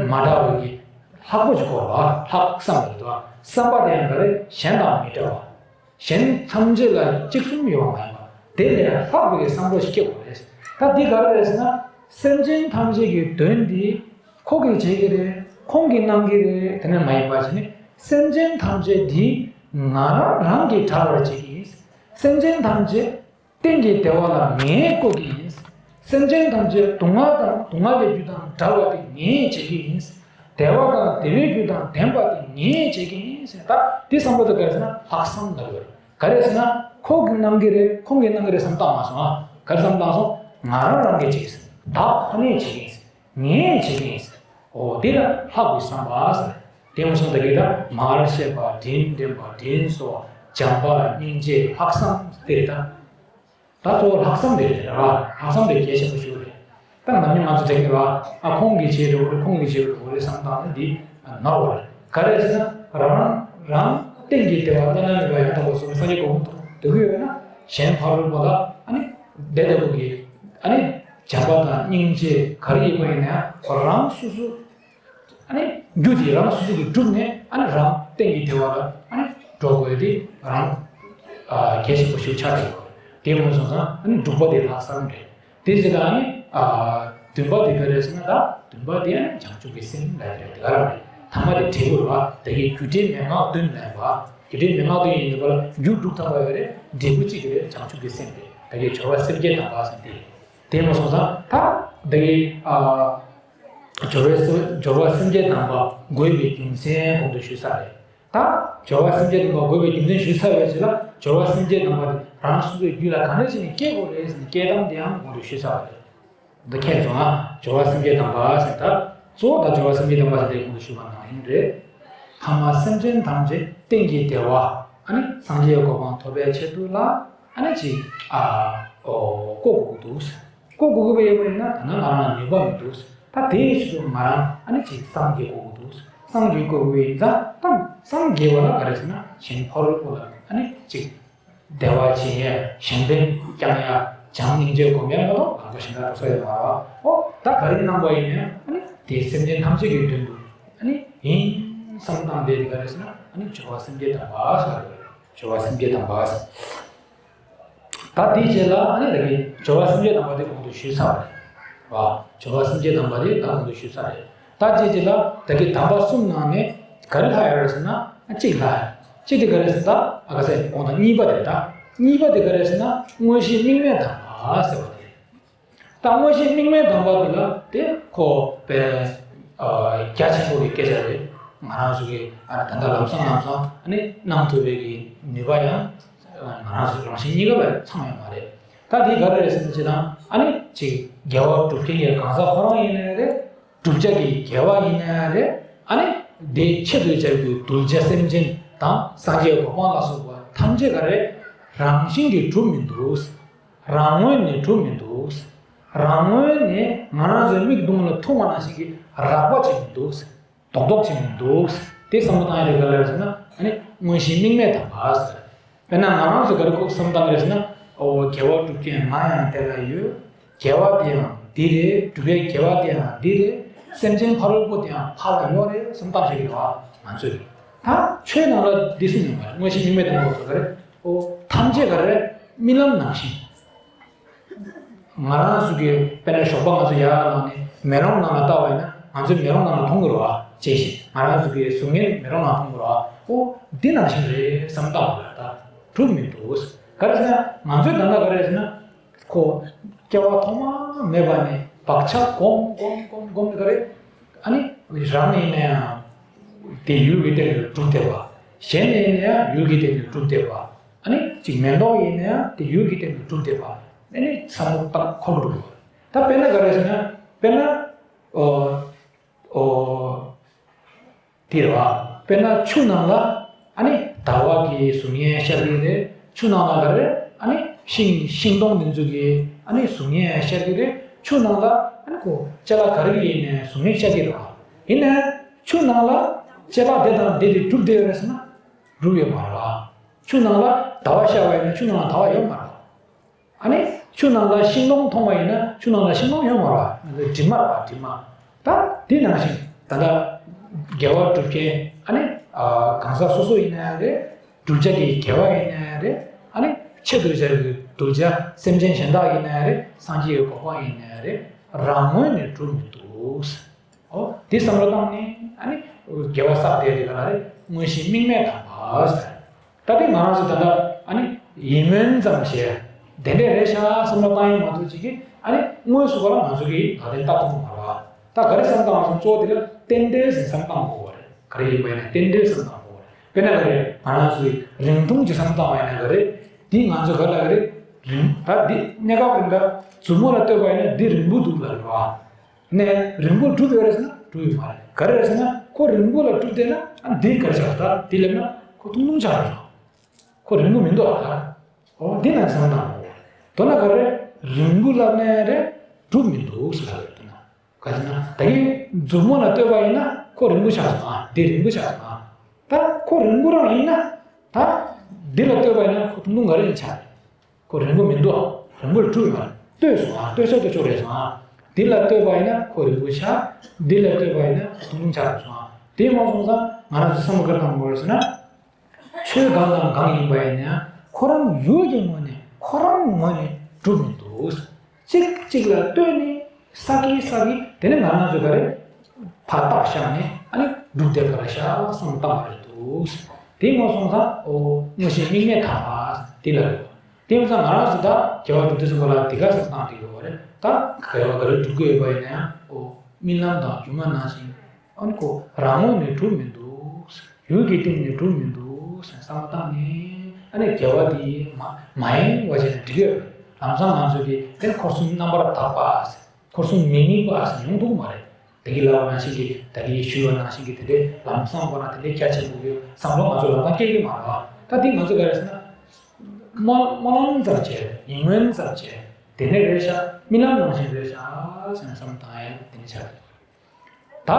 མ་འདྲ་བའི་གི་ལྷག་པོ་ཅིག་དགོས་པ་ལྷག་བསམ་ལ་ཡོད། བསམ་པ་དེ་ཡང་ག་རེ་གཞན་དང་མི་འདྲ་བ། གཞན་ཐམས་ཅད་ལ་གཅིག་མཚུངས་ཡོད་པ་མ་ཡིན་པ་དེ་ལས་ལྷག་པའི་གི་བསམ་བློ་ཞིག་སྐྱེ་དགོས་རེད། ད་འདི་ག་རེ་རེད་ཟེར་ན་སེམས་ཅན་ཐམས་ཅད་ཀྱི་དོན་འདི་ཁོ་གིས་བྱེད་ཀྱི་རེད། ཁོང་གིས་གནང་གི་རེད། དེ་ནས་མ་ཡིན་པ་བྱས་ནས་སེམས་ཅན་ཐམས་ཅད་འདི་ང་རང་རང་གིས་དགྲ་བར་བྱེད་ཀྱི་ཡིན། སེམས་ཅན་ཐམས་ཅད་གཏན་གྱི་བདེ་བ་ལ་ངས་བཀོད་ཀྱི་ཡིན། སེམས་ཅན་ཐམས་ཅད་སྡུག་བསྔལ་དང་སྡུག་བསྔལ་གྱི་རྒྱུ་དང་བྲལ་བ་དེ་ངས་བྱེད་ཀྱི་ཡིན། བདེ་བ་དང་བདེ་བའི་རྒྱུ་དང་ལྡན་པ་དེ་ངས་བྱེད་ཀྱི་ཡིན་ཟེར། ད་འདི་བསམ་བློ་དེ་ག་རེ་ཟེར་ན་ལྷག་བསམ་ལ་ཡོད། ག་རེ་ཟེར་ན་ཁོ་གིས་གནང་གི་རེད། ཁོང་གིས་གནང་གི་རེད་བསམ་བཏང་མ་སོང་ཨ། ག་རེ་བསམ་བཏང་སོང་། ང་རང་རང་གིས་བྱེད་ཀྱི་ཡིན། བདག་ཁོ་ནས་བྱེད་ཀྱི་ཡིན། ངས་བྱེད་ཀྱི་ཡིན། འོ་དེ་ལ་ལྷག་པའི་བསམ་པ་ཟེར། དེ་མ་སོང་ད་གི་ད་མར་ཤེས་པ་དྲིན་དྲན་པ་དྲིན་གསོ་བྱམས་པ་སྙིང་རྗེ་ལྷག་བསམ་དེ་རེད་ད། ད་གཙོ་བོ་ལྷག་བསམ་དེ་རེད་ར། ལྷག་བསམ་དེ་གལ་ཆེན་པོ་ཞིག་རེད། ད་ནམ་རྒྱུན་ང་ཚོ་དྲན་གི་ར། ཨ་ཁོང་གིས་བྱས་འགྲོ་གི་རེད། ཁོང་གིས་བྱས་འགྲོ་གི་རེད་བསམ་སྟངས་ནི་འདི་ནོར་བ་རེད། ག་རེ་ཟེར་ན་རང་རང་སྟེང་གི་བདེ་བ་བླ་ན་མེད་པ་ཡང་དག་པར་རྫོགས་པའི་སངས་རྒྱས་གོ་འཕང་ཐོབ་འདོད་ཀྱི་ཡོད་ན་གཞན་ཕ་རོལ་པོ་ལ་ཨ་ནི་བདེ་ལྡན་པོ་གི་ཨ་ནི་བྱམས་པ་དང་སྙིང་རྗེ་ག་རེ་ཡིན་པ་ཡིན་ན་ཡང་རང་སོ་སོ་ ཨ་ནི་རྒྱུ་དེ་རང་སོ་སོ་གིས་བསྒྲུབས་ནས། ཨ་ནི་རང་གཏན་གྱི་བདེ་བ་ལ་ཨ་ནི་འགྲོ་དགོས་དེ་རང་ཨ་གལ་ཆེན་པོ་ཞིག་ཆགས་ཀྱི་ཡོད། དེ་མ་སོང་ཙང་ཨ་ནི་དྲུག་པ་དེ་ལྷག་བསམ་རེད། དེ་ཟེར་ད་ནི་ཨ་བདུན་པ་དེ་ག་རེ་ཟེར་ན། ད་བདུན་པ་དེ་ཡང་བྱང་ཆུབ་ཀྱི་སེམས་ལ་རེད། དེ་ག་རང་རེད། ཐ་མ་དེ་འབྲས་བུ་རེད་བ། ད་གི་རྒྱུ་འབྲས་མན་ངག་བདུན་ལ་ཡིན་པ། རྒྱུ་འབྲས་མན་ངག་བདུན་ཡིན་པ་ལ་རྒྱུ་དྲུག་ཐམ་པ་ཡོད་རེད། འབྲས་བུ་གཅིག་རེད། བྱང་ཆུབ་ཀྱི་སེམས་རེད། ད་གི་སྦྱོར་བ་སེམས་བསྐྱེད་དམ་པ་ཟེར་དེ། དེ་མ་སོང་ཙང་ད་ད་གི་ཨ་སྦྱོར་བའི་སེམས། སྦྱོར་བ་སེམས་བསྐྱེད་དམ་པ་དགོས་པའི་རྒྱུ་མཚན་གོང་དུ་ཞུས་ཚར་རེད། ད་སྦྱོར་བ་སེམས་བསྐྱེད་དམ་པ་དགོས་པའི་རྒྱུ་མཚན་ཞུས་ཚར་བའི་རྗེས་ལ། སྦྱོར་བ་སེམས་བསྐྱེད་དམ་པ་དེ་རང་སོ་སོའི་རྒྱུད་ལ་ག་འདྲ་བྱས་ནས་སྐྱེ་དགོས་རེད་ཟེར་ནས་སྐྱེ་སྟངས་དེའང་གོང་དུ་ཞུས་ཚར་བ་རེད། འདི་མཁྱེན་སོང་ང་། སྦྱོར་བ་སེམས་བསྐྱེད་དམ་པ་ཟེར། ད་གཙོ་བོ་ད་སྦྱོར་བ་སེམས་བསྐྱེད་དམ་པ་ཟེར་དེ་གོང་དུ་ཞུས་པ་ནང་བཞིན་རེད། ཐ་མ་སེམས་ཅན་ཐམས་ཅད་གཏན་གྱི་བདེ་བ་ཨ་ནི་སངས་རྒྱས་གོ་འཕང་ཐོབ་པའི་ཆེད་དུ་ལ་ཨ་ནི་ཅིག་ཨ་ཨོ་བསྐོ་དགོས་ཀྱི་འདུག། བསྐོ་དགོས་ཀྱི་ཡོད་པ་ཡིན་ན། ད་ནི་ང་རང་ལ་ནུས་པ་མི་འདུག། ད་དེ་ཡི་ཕྱིར་དུ་ང་རང་ཨ་ནི་ཅིག་སངས་རྒྱས་དགོས་ཀྱི་འདུག། སངས་རྒྱས་དགོས་ཀྱི་ཡིན་ཙང་། ད་སངས་རྒྱས་པ་ལ་ག་རེ་ཟེར་ན། གཞན་ཕ་རོལ་པོ་ལ་ཨ་ནི་ཅིག་བདེ་བ་སྦྱིན་ཡ། གཞན་ཕན་བསྐྱང་ཡ། བྱམས་སྙིང་རྗེ་སྒོམ་ཡ་མ་གཏོགས་ལམ་ཁ་གཞན་དག་འགྲོ་ས་ཡོད་མ་རེད་བ། ཨོ་ད་ག་རེ་གནང་བ་ཡིན་ན་ཡང་ཨ་ནི་དེ་སེམས་ཅན་ཐམས་ཅད་ཀྱི་དོན་དུ་ཨ་ནི་ཡིན་བསམ་བཏང་། དེ་དེ་ག་རེ་ཟེར་ན། ཨ་ནི་སྦྱོར་བ་སེམས་བསྐྱེད་དམ་པ་ཟེར་བ་རེད། སྦྱོར་བ་སེམས་བསྐྱེད་དམ་པ་ཟེར། ད་དེའི་རྗེས་ལ་ཨ་ནི་ད་གི་སྦྱོར་བ་སེམས་བསྐྱེད་དམ་པ་དེ་གོང་དུ་ཞུས་ཚར་བ་རེད་བ། སྦྱོར་བ་སེམས་བསྐྱེད་དམ་པ་དེ་ད་གོང་དུ་ཞུས་ཚར་རེད། ད་དེའི་རྗེས་ལ་ད་གི་དམ་པ་གསུམ་ནང་ནས་ག་རེ་ལྷག་ཡོད་རེད་ཟེར་ན། ཨ་གཅིག་ལྷག་ཡོད། གཅིག་དེ་ག་རེ་ཟེར་ན། ད་ཨ་ཁ་སེ་གོང་དང་གཉིས་པ་དེ་རེད། ད་གཉིས་པ་དེ་ག་རེ་ཟེར་ན། མངོན་ཤེས་དམིགས་མེད་དམ་པ་ཟེར་བ་དེ་རེད། ད་མངོན་ཤེས་དམིགས་མེད་དམ་པ་དེ་ལ་དེ་ཁོ་དཔེ་ཨ་རྒྱ་ཆེན་པོ་གི་སྐད་ཆ་རེད། ང་རང་ཚོ་གི་ཨ་ནི་ད་ལྟ་ལམ་སང་ལམ་སང་ཨ་ནི་གནང་ཐུབ་པའི་གི་ནུས་པ་ཡང་ང་རང་ཚོ་རང་བཞིན་གཉིས་ཀ་བས་ཚང་ཡོད་མ་རེད། ད་དེ་ག་རེ་རེད་ཟེར་ན། ཅི་དང་ཨ་ནི་ཅིག་དགེ་བ་སྒྲུབ་མཁན་གྱི་གང་ཟག་ཁོ་རང་ཡིན་ནའི་རེད། བསྒྲུབ་བྱ་གི་དགེ་བ་ཡིན་ནའི་རེད། ཨ་ནི་དེ་ཆེད་དུ་བྱ་རྒྱུ་གདུལ་བྱ་སེམས་ཅན་དང་སངས་རྒྱས་གོ་འཕང་ལ་སོགས་པ་ཐམས་ཅད་ག་རེ་རང་བཞིན་གྱིས་གྲུབ་མི་འདུག། རང་ངོས་ནས་གྲུབ་མི་འདུག། རང་ངོས་ནས་ང་རང་ཚོའི་མིག་མདུན་ལ་མཐོང་བ་ནང་བཞིན་གྱི་རགས་པ་ཅིག་མི་འདུག། རྡོག་རྡོག་ཅིག་མི་འདུག། དེ་བསམ་བློ་བཏང་ཡ་དེ་ག་རེ་རེད་ཟེར་ན། ཨ་ནི་མངོན་ཤེས་དམིགས་མེད་དམ་པ་ཟེར། དཔེར་ན་ང་རང་ཚོ་ག་རེ་ཁོ་བསམ་བློ་བཏང་གི་རེད་ཟེར་ན། ཨོ་དགེ་བ་སྒྲུབ་མཁན་ང་ཡང་དེ་ལ་ཡོད། དགེ་བ་དེ་ཡང་འདི་རེད། སྒྲུབ་པའི་དགེ་བ་དེ་ཡང་འདི་རེད། སེམས་ཅན་ཕ་རོལ་པོ་དེ་ཡང་ཕར་ལ་ཡོད་རེད་བསམ་བཏང་བྱེད་ཀྱི་རེད་བ། ང་ཚོས་ད་ཆོས་ནང་ལ་འདི་གསུངས་ཡོད་མ་རེད། མངོན་ཤེས་དམིགས་མེད་དམ་པ་ག་རེ། ཨོ་ཐམས་ཅད་ག་རེ་རྨི་ལམ་ནང་བཞིན། ང་རང་ཚོ་གི་དཔེར་ན་ཞོགས་པ་ང་ཚོ་ཡར་ལངས་ནས་མེ་ལོང་ནང་ལ་ལྟ་བ་ཡིན་ན། ང་ཚོས་མེ་ལོང་ནང་ལ་མཐོང་གི་རེད་བ། ཅེས་བཤད། ང་རང་ཚོ་གི་གཟུགས་བརྙན་མེ་ལོང་ནང་མཐོང་གི་རེད་བ། ཨོ་འདི་ནང་བཞིན་རེད་བསམ་བཏང་བ་ལ་ད་གྲུབ་མི་འདུག། ག་རེ་ཟེར་ན། ང་ཚོས་ད་ལྟ་ག་རེ་ཟེར་ན། ཁོ་སྐྱེ་བ་ཐོག་མ་མེད་པ་ནས་བག་ཆགས་སྒོམ་སྒོམ་སྒོམ་སྒོམ་ག་རེ། ཨ་ནི་རང་ཡིན་ན་ཡང་དེ་ཡུལ་གྱི་སྟེང་ནས་གྲུབ་བསྡད་པ། གཞན་ཡིན་ན་ཡང་ཡུལ་གྱི་སྟེང་ནས་གྲུབ་བསྡད་པ། ཨ་ནི་ཅིག་མེ་ཏོག་ཡིན་ན་ཡང་དེ་ཡུལ་གྱི་སྟེང་ནས་གྲུབ་བསྡད་པ། ཨ་ནི་བསམ་བློ་བཏང་ཁོམ་འགྲོ་གི་ཡོད། ད་དཔེར་ན་ག་རེ་ཟེར་ན། དཔེར་ན་ཨོ་ཨོ་དེ་རེད་བ། དཔེར་ན་ཆུ་ནང་ལ་ཨ་ནི་ཟླ་བ་གི་གཟུགས་བརྙན་ཤར་གྱི་རེད། ཆུ་ནང་ལ་ག་རེ། ཨ་ནི་ཤིང་ཤིང་སྡོང་འདི་ཚོ་གི་ཨ་ནི་གཟུགས་བརྙན་ཤར་གྱི་རེད། ཆུ་ནང་ལ་ཨ་ནི་ཁོ་ཅ་ལག་ག་རེ་ཡིན་ནའི་གཟུགས་བརྙན་ཤར་གྱི་རེད་བ། ཡིན་ནའི་ཆུ་ནང་ལ་ཅ་ལག་དེ་དང་དེ་དེ་གྲུབ་བསྡད་ཡོད་རེད་ཟེར་ན། གྲུབ་ཡོད་མ་རེད་བ། ཆུ་ནང་ལ་ཟླ་བ་ཤར་བ་ཡིན་ན་ཆུ་ནང་ལ་ཟླ་བ་ཡོད་མ་རེད་བ། ཨ་ནི་ཆུ་ནང་ལ་ཤིང་སྡོང་མཐོང་བ་ཡིན་ན་ཆུ་ནང་ལ་ཤིང་སྡོང་ཡོད་མ་རེད་བ། དྲི་མ་རེད་བ། དྲི་མ། ད་དེ་ནང་བཞིན་ད་ལྟ་དགེ་བ་སྒྲུབ་མཁན་ཨ་ནི་ཨ་གང་ཟག་སོ་སོ་ཡིན་ན་ཡང་རེད། བསྒྲུབ་བྱ་གི་དགེ་བ་ཡིན་ན་ཡང་རེད། ཨ་ནི་ཆེད་དུ་བྱ་བའི་གདུལ་བྱ་སེམས་ཅན་གཞན་དག་ཡིན་ན་ཡང་རེད། སངས་རྒྱས་ཀྱི་གོ་འཕང་ཡིན་ན་ཡང་རེད། རང་ངོས་ནས་གྲུབ་མི་འདུག། ཨོ་དེ་བསམ་བློ་བཏང་ནས་ཨ་ནི་དགེ་བ་བསགས་བསྡད་དེ་ག་ལ་རེད། མངོན་ཤེས་དམིགས་མེད་དམ་པ་ཟེར། ད་དེ་ང་རང་ཚོ་ད་ལྟ་ཨ་ནི་ཡིད་སྨོན་ཙམ་བྱས་དེ་འདྲས་རེད་ཤག་བསམ་བློ་བཏང་ཡིན་མ་གཏོགས་ཅིག་གིས་ཨ་ནི་དངོས་སུ་ག་ལ་ང་ཚོ་གིས་ད་ལན་ལྟ་ཐུབ་མ་རེད་བ། ད་ག་རེ་བསམ་བཏང་བ་སོང་གཙོ་བོ་དེ་ལ་རྟེན་འབྲེལ་ཟེར་བསམ་བཏང་དགོས་པ་རེད། ག་རེ་ཡིན་པ་ཡིན་ན་རྟེན་འབྲེལ་བསམ་བཏང་དགོས་པ་རེད། དཔེར་ན་ག་རེ་ང་རང་ཚོའི་རིང་ཐུང་གི་བསམ་བཏང་བ་ཡིན་ན་ག་རེ། འདི་ང་ཚོ་ག་ལ་ག་རེ་རིང་། ད་འདི་གནས་སྐབས་རིང་ད་མཛུབ་མོ་ལ་ལྟོས་པ་ཡིན་ན་འདི་རིང་པོ་འདུག་ལ་རེད་བ། ནས་རིང་པོ་གྲུབ་ཡོད་རེད་ཟེར་ན་གྲུབ་ཡོད་མ་རེད། ག་རེ་རེད་ཟེར་ན་ཁོ་རིང་པོ་ལ་གྲུབ་བསྡད་ན་ཨ་འདི་ག་རེ་ཆགས་ད་འདི་ལབ་ན་ཁོ་ཐུང་ཐུང་ཆགས་རེད། ཁོ་རིང་པོ་མི་འདུག་ཨ། ཨོ་འདི་ན་བསམ་དང་། མདོར་ན་ག་རེ་རིང་པོ་ལབ་ནའི་རེད་གྲུབ་མི་འདུག་ཟེར་ལ་རེད་ན། ག་ཟེར་ན་ད་གིན་མཛུབ་མོ་ལ་ལྟོས་པ་ཡིན་ན་ཁོ་རིང་པོ་ཆགས་སོང་ཨ། འདི་རིང་པོ་ཆགས་སོང་ཨ། ད་ཁོ་རིང་པོ་རང་ཡིན་ན་ད་འདི་ལ་ལྟོས་པ་ཡིན་ན་ཁོ་ཐུང་ཐུང་ག་རེ་ཡིན་ཆགས། ཁོ་རིང་པོ་མི་འདུག་ཨ། རིང་པོ་ལ་གྲུབ་ཡོད་མ་རེད། ལྟོས་སོང་ཨ། ལྟོས་ས་ལྟོས་ཆོག་རེད་སོང་ཨ། འདི་ལ་ལྟོས་པ་ཡིན་ན་ཁོ་རིང་པོ་ཆགས། འདི་ལ་ལྟོས་པ་ཡིན་ན་ཐུང་ཐུང་ཆགས་སོང་། དེ་མ་སོང་ཙང་ང་རང་ཚོ་བསམ་བློ་ག་རེ་བཏང་དགོས་རེད་ཟེར་ན། ཆོས་གང་དང་གང་ཡིན་པ་ཡིན་ན་ཁོ་རང་ཡུལ་གྱི་ངོས་ནས་ཁོ་རང་ངོས་ནས་གྲུབ་མི་འདུག། གཅིག་གཅིག་ལ་ལྟོས་ནས་བསགས་ཀྱི་བསགས་ཀྱི་དེ་ནས་ང་རང་ཚོས་ག་རེ་ཕར་བཏགས་བཞག་ནས་ཨ་ནི་སྒྲུབ་བསྡད་པ་རེད་ཤག་བསམ་བཏང་བ་རེད་འདུག། དེ་མ་སོང་ཙང་འོ་དངོས་གཞི་དམིགས་མེད་དམ་པ་དེ་ལ་རེད། དེ་ཡིན་ཙང་ང་རང་ཚོ་ད་དགེ་བ་སྒྲུབ་དུས་ཙམ་པ་ལ་འདི་ག་བསམ་བཏང་བསྡད་ཡོད་རེད། ད་དགེ་བ་ག་རེ་སྒྲུབ་ཀྱི་ཡོད་པ་ཡིན་ན་ཡང་འོ་རྨི་ལམ་དང་སྒྱུ་མ་ནང་བཞིན། ཨ་ནི་ཁོ་རང་ངོས་ནས་གྲུབ་མི་འདུག། ཡུལ་གྱི་སྟེང་ནས་གྲུབ་མི་འདུག་ཟེར་བསམ་བློ་བཏང་ནས། ཨ་ནི་དགེ་བ་འདི་མ་མ་ཡེངས་པ་བྱས་ནས་འགྲིག་གི་ཡོད་རེད། ལམ་སང་ང་ཚོ་གིས་དེ་འཁོར་གསུམ་རྣམ་པར་དག་པ་ཟེར། འཁོར་གསུམ་མི་དམིགས་པ་ཟེར་ཡོང་ཐུབ་ཀྱི་མ་རེད། ད་གིན་ལབ་པ་ནང་བཞིན་གྱི་ད་གིན་ཞུས་པ་ནང་བཞིན་གྱི་དེ་འདྲའི་ལམ་སང་ཁོ་ན་དེ་འདྲའི་རྒྱ་ཆེན་པོ་ཡོད་བསམ་བློ་ང་ཚོ་ལམ་སང་སྐྱེ་གི་མ་རེད་བ། ད་འདི་ང་ཚོ་ག་རེ་ཟེར་ན། སྨོན་སྨོན་ལམ་ཙམ་བྱས། ཡིད་སྨོན་ཙམ་བྱས། དེ་ནས་རེད་ཤག། རྨི་ལམ་ནང་བཞིན་རེད་ཤག་ཟེར་ནས་བསམ་བློ་བཏང་ཡ་དེ་འདྲ་ཆགས། ད།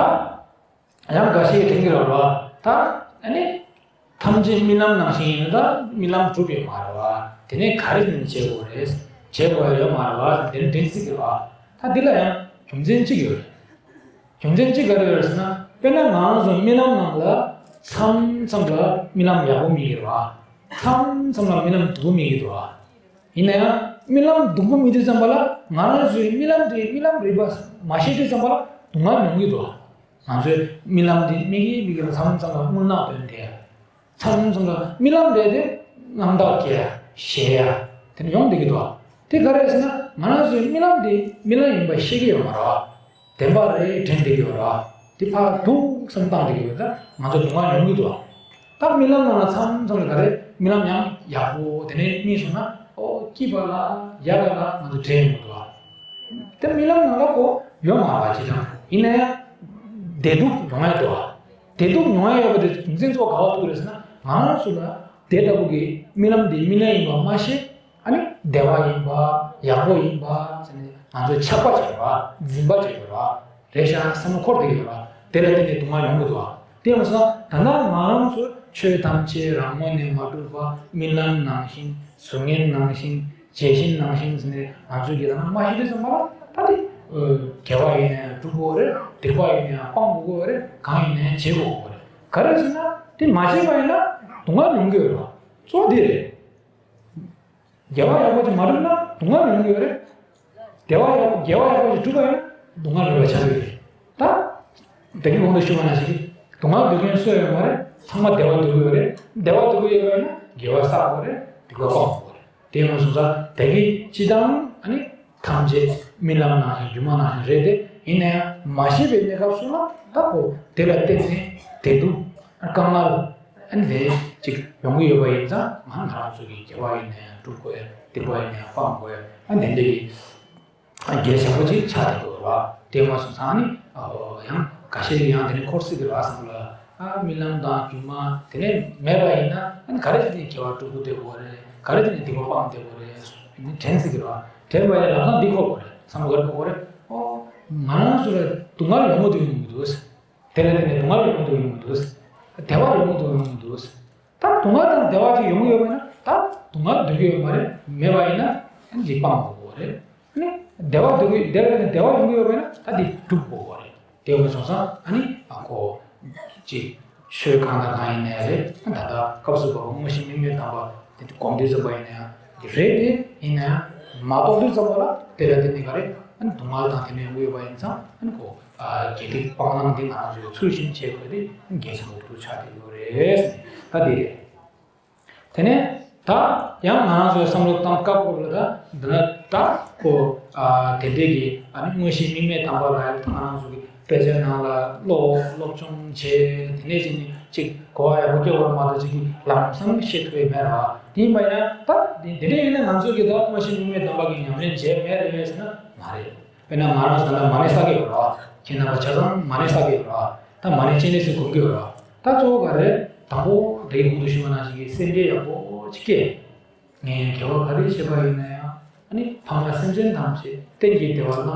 ཡང་འགའ་ཤས་ཀྱིས་དྲན་གྱི་རེད་བ། ད་ཨ་ནི། ཐམས་ཅད་རྨི་ལམ་ནང་བཞིན་ཡིན་ན་ད་རྨི་ལམ་གྲུབ་ཡོད་མ་རེད་བ། དེ་ནས་ག་རེ་བྱེད་དགོས་རེད། བྱེད་དགོས་ཡོད་མ་རེད་བ་དེ་འདྲ་དྲན་སྲིད་ཀྱི་རེད་བ། ད་འདི་ལ་ཡང་རྒྱུ་མཚན་གཅིག་ཡོད་རེད། རྒྱུ་མཚན་གཅིག་ག་རེ་ཡོད་རེད་ཟེར་ན། དཔེར་ན་ང་རང་ཚོ་རྨི་ལམ་ནང་ལ་མཚམས་མཚམས་ལ་རྨི་ལམ་ཡག་པོ་རྨི་གི་རེད་བ། མཚམས་མཚམས་ལ་རྨི་ལམ་སྡུག་པོ་རྨི་གི་འདུག་བ། ཡིན་ན་ཡང་རྨི་ལམ་སྡུག་པོ་རྨི་དུས་ཙམ་པ་ལ་ང་རང་ཚོའི་རྨི་ལམ་དེ་རྨི་ལམ་རེད་པ་མ་ཤེས་དུས་ཙམ་པ་ལ་སྡུག་བསྔལ་མྱོང་གི་འདུག། ང་ཚོས་རྨི་ལམ་དེ་རྨི་གི་རྨི་གི་ལ་མཚམས་མཚམས་ལ་རྨུགས་ནག་ཐོན་ཏེ། མཚམས་མཚམས་ལ་རྨི་ལམ་རེད་དེ་རྣམ་དག་སྐྱེ་ཡ་ཞེད་ཡ་དེ་འདྲ་ཡོང་བསྡད་ཀྱི་འདུག། དེ་ག་རེ་རེད་ཟེར་ན་ང་རང་ཚོའི་རྨི་ལམ་དེ་རྨི་ལམ་ཡིན་པ་ཤེས་ཀྱི་ཡོད་མ་རེད་བ། བདེན་པ་རེད་དྲན་བསྡད་ཀྱི་ཡོད་རེད་བ། དེ་ཕར་སྡུག་བསམ་བཏང་བསྡད་ཀྱི་ཡོད་ད་ང་ཚོ་སྡུག་བསྔལ་ཡོང་གི་འདུག་བ། ད་རྨི་ལམ་ནང་ལ་མཚམས་མཚམས་ལ་ག་རེ་རྨི་ལམ་ཡང་ཡག་པོ་དེ་ནས་རྨིས་སོང་ན་ཨོ་སྐྱིད་པ་ལ་ཡག་ག་ལ་ང་ཚོ་དྲན་ཡོང་གི་འདུག་བ། དེ་རྨི་ལམ་ནང་ལ་ཁོ་ཡོད་མ་རེད་བ་ཅི་ལྟར་ཡིན་ན་ཡང་བདེ་སྡུག་ཡོང་ཡ་འདུག་བ། བདེ་སྡུག་མྱོང་ཡ་ཡོད་པ་དེ་རྒྱུ་མཚན་གཙོ་བོ་ག་པར་ཐུག་རེད་ཟེར་ན་ང་རང་ཚོ་ལ་དེ་ལྟ་བུ་གི་རྨི་ལམ་དེ་རྨི་ལམ་ཡིན་པ་མ་ཤེས། ཨ་ནི་བདེ་བ་ཡིན་པ་ཡག་པོ་ཡིན་པ་ཟེར་ནས་ང་ཚོས་ཆགས་པ་བྱས་པ་འཛིན་པ་བྱས་པ་རེད་ཤག་བསམ་བློ་འཁོར་བསྡད་ཡོད་པ་དེ་ལ་བརྟེན་ནས་སྡུག་བསྔལ་ཡོང་གི་འདུག་བ། དེ་མ་ཟད་ད་ལྟ་ང་རང་ཚོ་ཆོས་ཐམས་ཅད་རང་ངོས་ནས་མ་གྲུབ་པ་རྨི་ལམ་ནང་བཞིན་གཟུགས་བརྙན་ནང་བཞིན་བརྗེད་ཤེས་ནང་བཞིན་ཟེར་ནས་ང་ཚོས་ཀྱི་ད་ནང་མ་ཤེས་དུས་ཙམ་པ་ལ་ད་དེ་དགེ་བ་ཡིན་ན་ཡང་སྒྲུབ་དགོས་རེད། སྡིག་པ་ཡིན་ན་ཡང་སྤང་དགོས་རེད། གང་ཡིན་ན་ཡང་བྱེད་དགོས་རེད། ག་རེ་ཟེར་ན་དེ་མ་བྱས་པ་ཡིན་ན་སྡུག་བསྔལ་ཡོང་གི་ཡོད་རེད་བ། གཙོ་བོ་དེ་རེད། དགེ་བ་ཡག་པོ་ཅིག་མ་བསྒྲུབས་ན་སྡུག་བསྔལ་ཡོང་གི་ཡོད་རེད། དགེ་བ་ཡག་དགེ་བ་ཡག་པོ་ཅིག་བསྒྲུབས་པ་ཡིན་ན་སྡུག་བསྔལ་མེད་པ་ཆགས་ཀྱི་ཡོད་རེད། ད། ད་གིན་གོང་དུ་ཞུས་པ་ནང་བཞིན་སྡུག་བསྔལ་འདོད་མཁན་སུ་ཡང་ཡོད་མ་རེད། ཚང་མ་བདེ་བ་འདོད་ཀྱི་ཡོད་རེད། བདེ་བ་འདོད་ཀྱི་ཡོད་པ་ཡིན་ན་དགེ་བ་བསགས་དགོས་རེད། སྡིག་པ་སྤང་དགོས་རེད། དེ་ཡིན་སོང་ཙང་ད་གིན་སྤྱིར་བཏང་ཨ་ནི་ཐམས་ཅད་རྨི་ལམ་ནང་བཞིན་སྒྱུ་མ་ནང་བཞིན་རེད་དེ། ཡིན་ན་ཡང་མ་ཤེས་པའི་གནས་སྐབས་སུ་ལ་ད་ཁོ་དེ་ལ་བརྟེན་ནས་བདེ་སྡུག་དཀའ་ངལ། ཨ་ནི་དེ་ཅིག་ཡོང་གི་ཡོད་པ་ཡིན་ཙང་ང་ང་རང་ཚོ་གི་དགེ་བ་ཡིན་ན་ཡང་སྒྲུབ་དགོས། སྡིག་པ་ཡིན་ན་ཡང་སྤང་དགོས། ཨ་ནི་དེ་འདྲ་གི་གལ་ཆེན་པོ་ཅིག་ཆགས་བསྡད་ཡོད་རེད་བ། དེ་མ་སོང་ཙང་ནི་ཡང་འགའ་ཤས་ཀྱིས་ཡང་དེ་ནི་འཁོར་སྲིད་ཀྱི་རེད་བསམ་ལ། ཨ་རྨི་ལམ་དང་སྒྱུ་མ་དེ་ནས་མེད་པ་ཡིན་ན་ཨ་ནི་ག་རེ་བྱས་ནས་དགེ་བ་སྒྲུབ་དགོས་བསྡད་ཡོད་རེད། ག་རེ་བྱས་ནས་སྡིག་པ་སྤང་བསྡད་ཡོད་རེད། དྲན་སྲིད་ཀྱི་རེད་བ། དྲན་པ་ཡིན་ན་ལམ་སང་འདི་འཁོར་དགོས་རེད། བསམ་བློ་ག་རེ་འཁོར་དགོས་རེད། ཨོ། ང་རང་ཚོ་ལ་སྡུག་བསྔལ་ཡོང་གི་འདུག་ཡོང་གི་འདུག་དེ་ལ་བརྟེན་ནས་སྡུག་བསྔལ་ཡོང་གི་འདུག་ཡོང་གི་འདུག་བདེ་བ་ཡོང་གི་འདུག་ཡོང་གི་འདུག་ད་སྡུག་བསྔལ་དང་བདེ་བ་ཅིག་ཡོང་གི་ཡོད་པ་ཡིན་ན་ད་སྡུག་བསྔལ་འདོད་ཀྱི་ཡོད་མ་རེད། མེད་པ་ཡིན་ན་ཨ་ནི་འདི་སྤང་དགོས་རེད། ཨ་ནི་བདེ་བ་འདོད་ཀྱི་བདེ་བ་བདེ་བ་ཡོང་གི་ཡོད་པ་ཡིན་ན་ད་འདི་སྒྲུབ་དགོས་རེད། དེ་ཡོང་སོང་ཙང་ཨ་ནི་ཨ་ཁོ་ཅིག་ཆོས་གང་དང་གང་ཡིན་ནའི་རེད། ད་ལྟ་སྐབས་སུ་བབས་པ་དངོས་གཞི་དམིགས་མེད་དམ་པ་དེ་སྒོམ་དུས་ཙམ་པ་ཡིན་ན་ཡང་འདི་རེད་དེ། ཡིན་ན་ཡང་མ་རྟོགས་དུས་ཙམ་པ་ལ་དེ་ལ་བརྟེན་ནས་ག་རེ་ཨ་ནི་སྡུག་བསྔལ་དང་དེ་འདྲ་ཡོང་གི་ཡོད་པ་ཡིན་ཙང་ཨ་ནི་ཁོ། དགེ་སྡིག་སྤང་བླང་འདི་ང་རང་ཚོས་ཚུལ་བཞིན་བྱེད་དགོས་དེ་གལ་ཆེན་པོ་ཆགས་ཀྱི་ཡོད་རེད། ད་འདི་རེད། དེ་ནས་ད་ཡང་ང་རང་ཚོའི་བསམ་བློ་བཏང་སྐབས་སྐབས་ལ་ད་འདི་ན་ད་ཁོ་དེ་འདྲས་ཀྱི་ཨ་ནི་དངོས་གཞི་དམིགས་མེད་དམ་པ་ལ་ཡང་ད་ང་རང་ཚོ་གི་དཔེ་ཆ་ནང་ལ་ཀློག་སློབ་སྦྱོང་བྱས། དེ་ནས་ཅིག་ནི་ཅིག་གོ་བ་ཡག་པོ་སྐྱོ་བར་མ་གཏོགས་ཅིག་གི་ལམ་སང་ཤེས་ཐུབ་ཡས་མེད་ར། དེ་ཡིན་པ་ཡིན་ན་ད་དེ་འདྲས་ཡིན་ན་ང་ཚོ་གི་ད་དངོས་གཞི་དམིགས་མེད་དམ་པ་གི་ཉམས་ལེན་བྱས་མེད་རེད་ཟེར་ན་མ་རེད། དཔེར་ན་ང་རང་ཚོ་ད་ལྟ་མ་ཎི་བསགས་ཀྱི་ཡོད་རེད་བ། ཁྱེད་རྣམ་པ་ཆ་ཚང་མ་ཎི་བསགས་ཀྱི་ཡོད་རེད་བ། ད་མ་ཎི་སྤྱན་རས་གཟིགས་སྒོམ་གྱི་ཡོད་རེད་བ། ད་གཙོ་བོ་ག་རེ་དང་པོ་དེའི་གོང་དུ་ཞུས་པ་ནང་བཞིན་གྱི་སེམས་ཁྲལ་ཡག་པོ་ཅིག་སྐྱེས། ངས་དགེ་བ་ག་རེ་བྱས་པ་ཡིན་ན་ཡང་ཨ་ནི་ཕ་མ་སེམས་ཅན་ཐམས་ཅད་གཏན་གྱི་བདེ་བ་བླ་ན་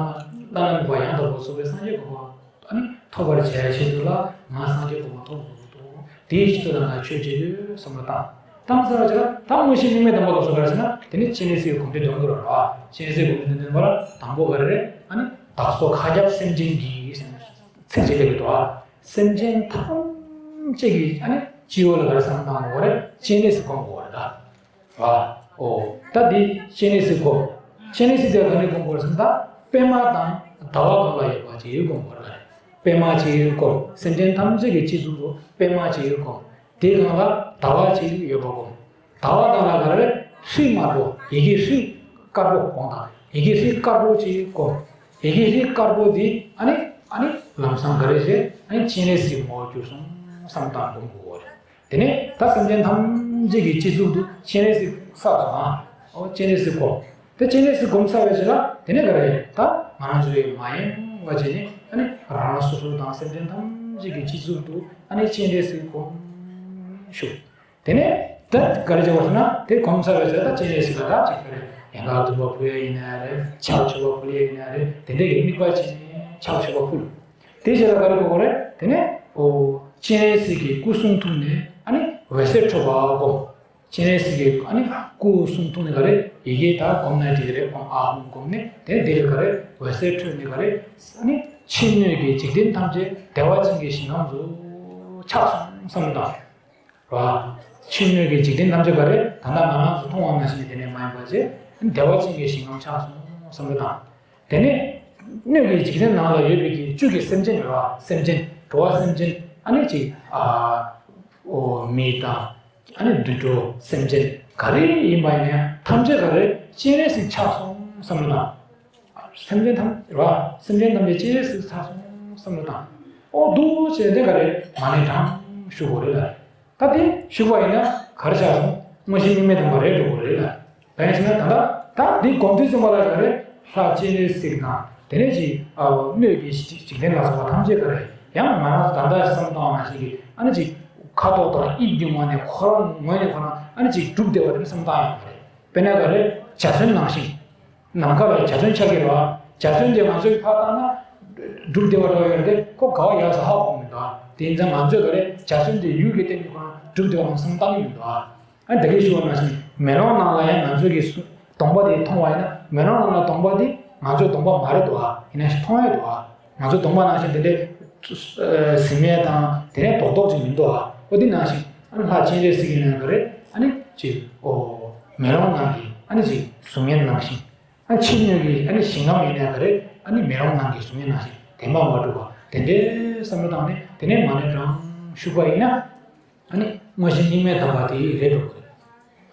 བླ་ན་མེད་པ་ཡང་དག་པར་རྫོགས་པའི་སངས་རྒྱས་གོ་འཕང་ཨ་ནི་ཐོབ་པར་བྱ་ཡ་ཆེད་དུ་ལ་ང་སངས་རྒྱས་གོ་འཕང་ཐོབ་དགོས་འདུག་དེའི་ཆེད་དུ་ལ་ང་ཆོས་བྱེད་དུས་བསམ་བློ་བཏང་། བཏང་ཚར་བ་ཅིག་ལ་ད་དངོས་གཞི་དམིགས་མེད་དམ་པ་ལ་སོགས་པ་རེད་ཟེར་ན་དེ་ནི་སྤྱན་རས་གཟིགས་ཀྱི་གོ་འཕང་འདོན་དགོས་རེད་བ། སྤྱན་རས་གཟིགས་གོ་འཕང་འདོན་པ་ལ་དང་པོ་ག་རེ་རེད། ཨ་ནི་ བདག་སོགས་མཁའ་ཁྱབ་སེམས་ཅན་གྱི། ཚིག་གཅིག་ལས་ཀྱི་འགྲོ་བ་སེམས་ཅན་ཐམས་ཅད་ཀྱི་ཨ་ནི་སྤྱི་བོ་ལ་ག་རེ་བསམ་བློ་བཏང་དགོས་རེད། སྤྱན་རས་གཟིགས་སྒོམ་དགོས་རེད་ད། ཨོ། ད་འདི་སྤྱན་རས་གཟིགས་སྒོམ། སྤྱན་རས་གཟིགས་དེ་ག་ནས་སྒོམ་དགོས་རེད་ཟེར་ན། ད་པདྨ་དང་ཟླ་བ་གང་ལ་ཡོད་པ་ཅིག་སྒོམ་དགོས་རེད། པདྨ་ཅིག་སྒོམ། སེམས་ཅན་ཐམས་ཅད་ཀྱི་སྤྱི་གཙུག་ཏུ་པདྨ་ཅིག་སྒོམ། དེ་སྒང་ལ་ཟླ་བ་ཅིག་ཡོད་པ་སྒོམ། ཟླ་བ་སྒང་ལ་ག་རེ། ཧྲཱིཿདམར་པོ། ཡི་གེ་ཧྲཱིཿདཀར་པོ་སྒོམ་དང་། ཡི་གེ་ཧྲཱིཿདཀར་པོ་ཅིག་སྒོམ། ཡི་གེ་ཧྲཱིཿདཀར་པོ་འདི་ཨ་ནི་ཨ་ནི་ལམ་སང་ག་རེ་བྱེད། ཨ་ནི་སྤྱན་རས་གཟིགས་ངོ་བོར་གྱུར་སོང་བསམ་བཏང་སྒོམ་དགོས་རེད། དེ་ནས་ད་སེམས་ཅན་ཐམས་ཅད་ཀྱི་སྤྱི་གཙུག་ཏུ་སྤྱན་རས་གཟིགས་བསགས་སོང་ཨ། ཨོ་སྤྱན་རས་གཟིགས་སྒོམ། དེ་སྤྱན་རས་གཟིགས་སྒོམ་ཚར་བའི་རྗེས་ལ་དེ་ནས་ག་རེ། ད་ང་རང་ཚོའི་མ་ཡེངས་པ་བྱས་ནས་ཨ་ནི་རང་རང་སོ་སོ་དང་སེམས་ཅན་ཐམས་ཅད་ཀྱི་སྤྱི་གཙུག་ཏུ་ཨ་ནི་སྤྱན་རས་གཟིགས་སྒོམ་ཞུ། དེ་ནས་ད་ག་རེ་བྱེད་པ་ཟེར་ན། དེ་སྒོམ་ཚར་བའི་རྗེས་ལ་ད་སྤྱན་རས་གཟིགས་ལ་ད་ཅིག་ག་རེ། ཡལ་ག་བདུག་པ་ཕུལ་ཡ་ཡིན་ན་རེད། ཕྱག་མཆོད་པ་ཕུལ་ཡ་ཡིན་ན་རེད། དེ་འདྲ་གི་དམིགས་པ་བྱས་ནས་ཕྱག་མཆོད་པ་ཕུལ། དེའི་རྗེས་ལ་ག་རེ་དགོས་རེད། དེ་ནས་ཨོ་སྤྱན་རས་གཟིགས་ཀྱི་སྐུ་གསུང་ཐུགས་ནས་ཨ་ནི་འོད་ཟེར་འཕྲོས་པ་སྒོམ། སྤྱན་རས་གཟིགས་ཀྱི་ཨ་ནི་སྐུ་གསུང་ཐུགས་ནས་ག་རེ། ཡི་གེ་ད་སྒོམ་ན་དེ་རེད། ཨོཾ་ཨཱཿཧཱུྃ་སྒོམ་ནས་དེ་ནས་དེ་ལ་ག་རེ། འོད་ཟེར་འཕྲོས་ནས་ག་རེ། ཨ་ནི་ཕྱི་སྣོད་ཀྱི་འཇིག་རྟེན་ཐམས་ཅད་བདེ་བ་ཅན་གྱི་ཞིང་ཁམས་སུ་ཆགས་སོང་བསམ་བློ་བཏང་། རེད་བ། ཕྱི་སྣོད་ཀྱི་འཇིག་རྟེན་ཐམས་ཅད་ག་རེ། ད་ལྟ་ང་རང་ཚོ་མཐོང་བ་ནང་བཞིན་གྱི་དེ་ནས་མ་ཡིན་པ་བྱས། བདེ་བ་ཅན་གྱི་ཞིང་ཁམས་ཆགས་སོང་བསམ་བློ་བཏང་། དེ་ནས་སྣོད་ཀྱི་འཇིག་རྟེན་ནང་ལ་ཡོད་པའི་གི་བཅུད་ཀྱི་སེམས་ཅན་རེད་བ། སེམས་ཅན། འགྲོ་བ་སེམས་ཅན། ཨ་ནི་ཅིག་ཨ། ཨོ་མི་དང་། ཨ་ནི་དུད་འགྲོ་སེམས་ཅན་ག་རེ་ཡིན་པ་ཡིན་ན་ཡང་ཐམས་ཅད་ག་རེ། སྤྱན་རས་གཟིགས་ཆགས་སོང་བསམ་བློ་བཏང་། སེམས་ཅན་ཐམས་ཅད་རེད་བ། སེམས་ཅན་ཐམས་ཅད་སྤྱན་རས་གཟིགས་ཆགས་སོང་བསམ་བློ་བཏང་། ཨོ་འདུག་བྱས་དེ་ག་རེ། མ་ཎི་བགྲང་ཞུ་དགོས་རེད་ལ། ད་དེ་ཞུ་བ་ཡིན་ན་ག་རེ་ཆགས་སོང་། དངོས་གཞི་དམིགས་མེད་དམ་པ་རེད་འགྲོ་དགོས་རེད་ལ། ད་ཡིན་ཟེར་ན་ད་ལྟ་ད་འདི་སྒོམ་དུས་ཙམ་པ་ལ་ག་རེ། ལྷ་སྤྱན་རས་གཟིགས་དང་དེ་ནས་ཅིག་ཨ་སྣོད་ཀྱི་འཇིག་རྟེན་ལ་སོགས་པ་ཐམས་ཅད་ག་རེ། ཡང་ང་རང་ཚོ་ད་ལྟ་བསམ་བཏང་བ་ནང་བཞིན་གྱི་ཨ་ནི་ཅིག་ཁ་དོག་དང་དབྱིབས་ཀྱི་ངོས་ནས་ཁོ་རང་ངོས་ནས་ཁོ་རང་ཨ་ནི་ཅིག་གྲུབ་བསྡད་པ་དེ་འདྲ་བསམ་བཏང་ཡོང་བ་རེད། དཔེར་ན་ག་རེ། འཇའ་ཚོན་ནང་བཞིན། ནམ་མཁའ་ལ་འཇའ་ཚོན་ཆགས་ཀྱི་རེད་བ། འཇའ་ཚོན་དེ་ང་ཚོས་ཕར་བཏང་ན་གྲུབ་བསྡད་པ་འདྲ་བོ་ཡོད་རེད་དེ། ཁོ་ག་བ་ཡར་སོང་ཧ་གོ་མི་འདུག་ཨ། དེ་ཡིན་ཙང་ང་ཚོས་ག་རེ། འཇའ་ཚོན་དེ་ཡུལ་གྱི་སྟེང་དུ་ཁོ་རང་གྲུབ་བསྡད་པ་རང་བསམ་བཏང་གི་མི་འདུག་ཨ། ཨ་ནི་ད་གིན་ཞུས་པ་ནང་བཞིན་མེ་ལོང་ནང་ལ་ཡང་ང་ཚོས་ཀྱི་གཟུ་གདོང་པ་དེ་མཐོང་བ་ཡིན་ན། མེ་ལོང་ནང་ལ་གདོང་པ་དེ་ང་ཚོའི་གདོང་པ་མ་རེད་འདུག་ཨ། ཡིན་ན་ཞིག་མཐོང་ཡ་འདུག་ཨ། ང་ཚོའི་གདོང་པ་ནང་བཞིན་དེ་འདྲའི་ཨ་གཟི་མེད་དང་དེ་འདྲའི་རྡོག་རྡོག་ཅིག་མི་འདུག་ཨ། ཨོ་དེ་ནང་བཞིན་ཨ་ནི་ལྷ་སྤྱན་རས་གཟིགས་ཡིན་ན་ག་རེ། ཨ་ནི་ཅིག་ཨོ་མེ་ལོང་ནང་གི་ཨ་ནི་ཅིག་གཟུགས་བརྙན་ནང་བཞིན། ཨ་ཕྱི་སྣོད་ཀྱི་ཨ་ནི་ཞིང་ཁམས་ཡིན་ན་ག་རེ། ཨ་ནི་མེ་ལོང་ནང་གི་གཟུགས་བརྙན་ནང་བཞིན་བདེན་པར་མ་གྲུབ་པ་དེ་འདྲའི་བསམ་བློ་བཏང་ནས་དེ་ནས་མ་ཎི་བགྲང་ཞུ་བ་ཡིན་ན། ཨ་ནི་དངོས་གཞི་དམིགས་མེད་དམ་པ་དེ་རེད་འགྲོ་གི་རེད།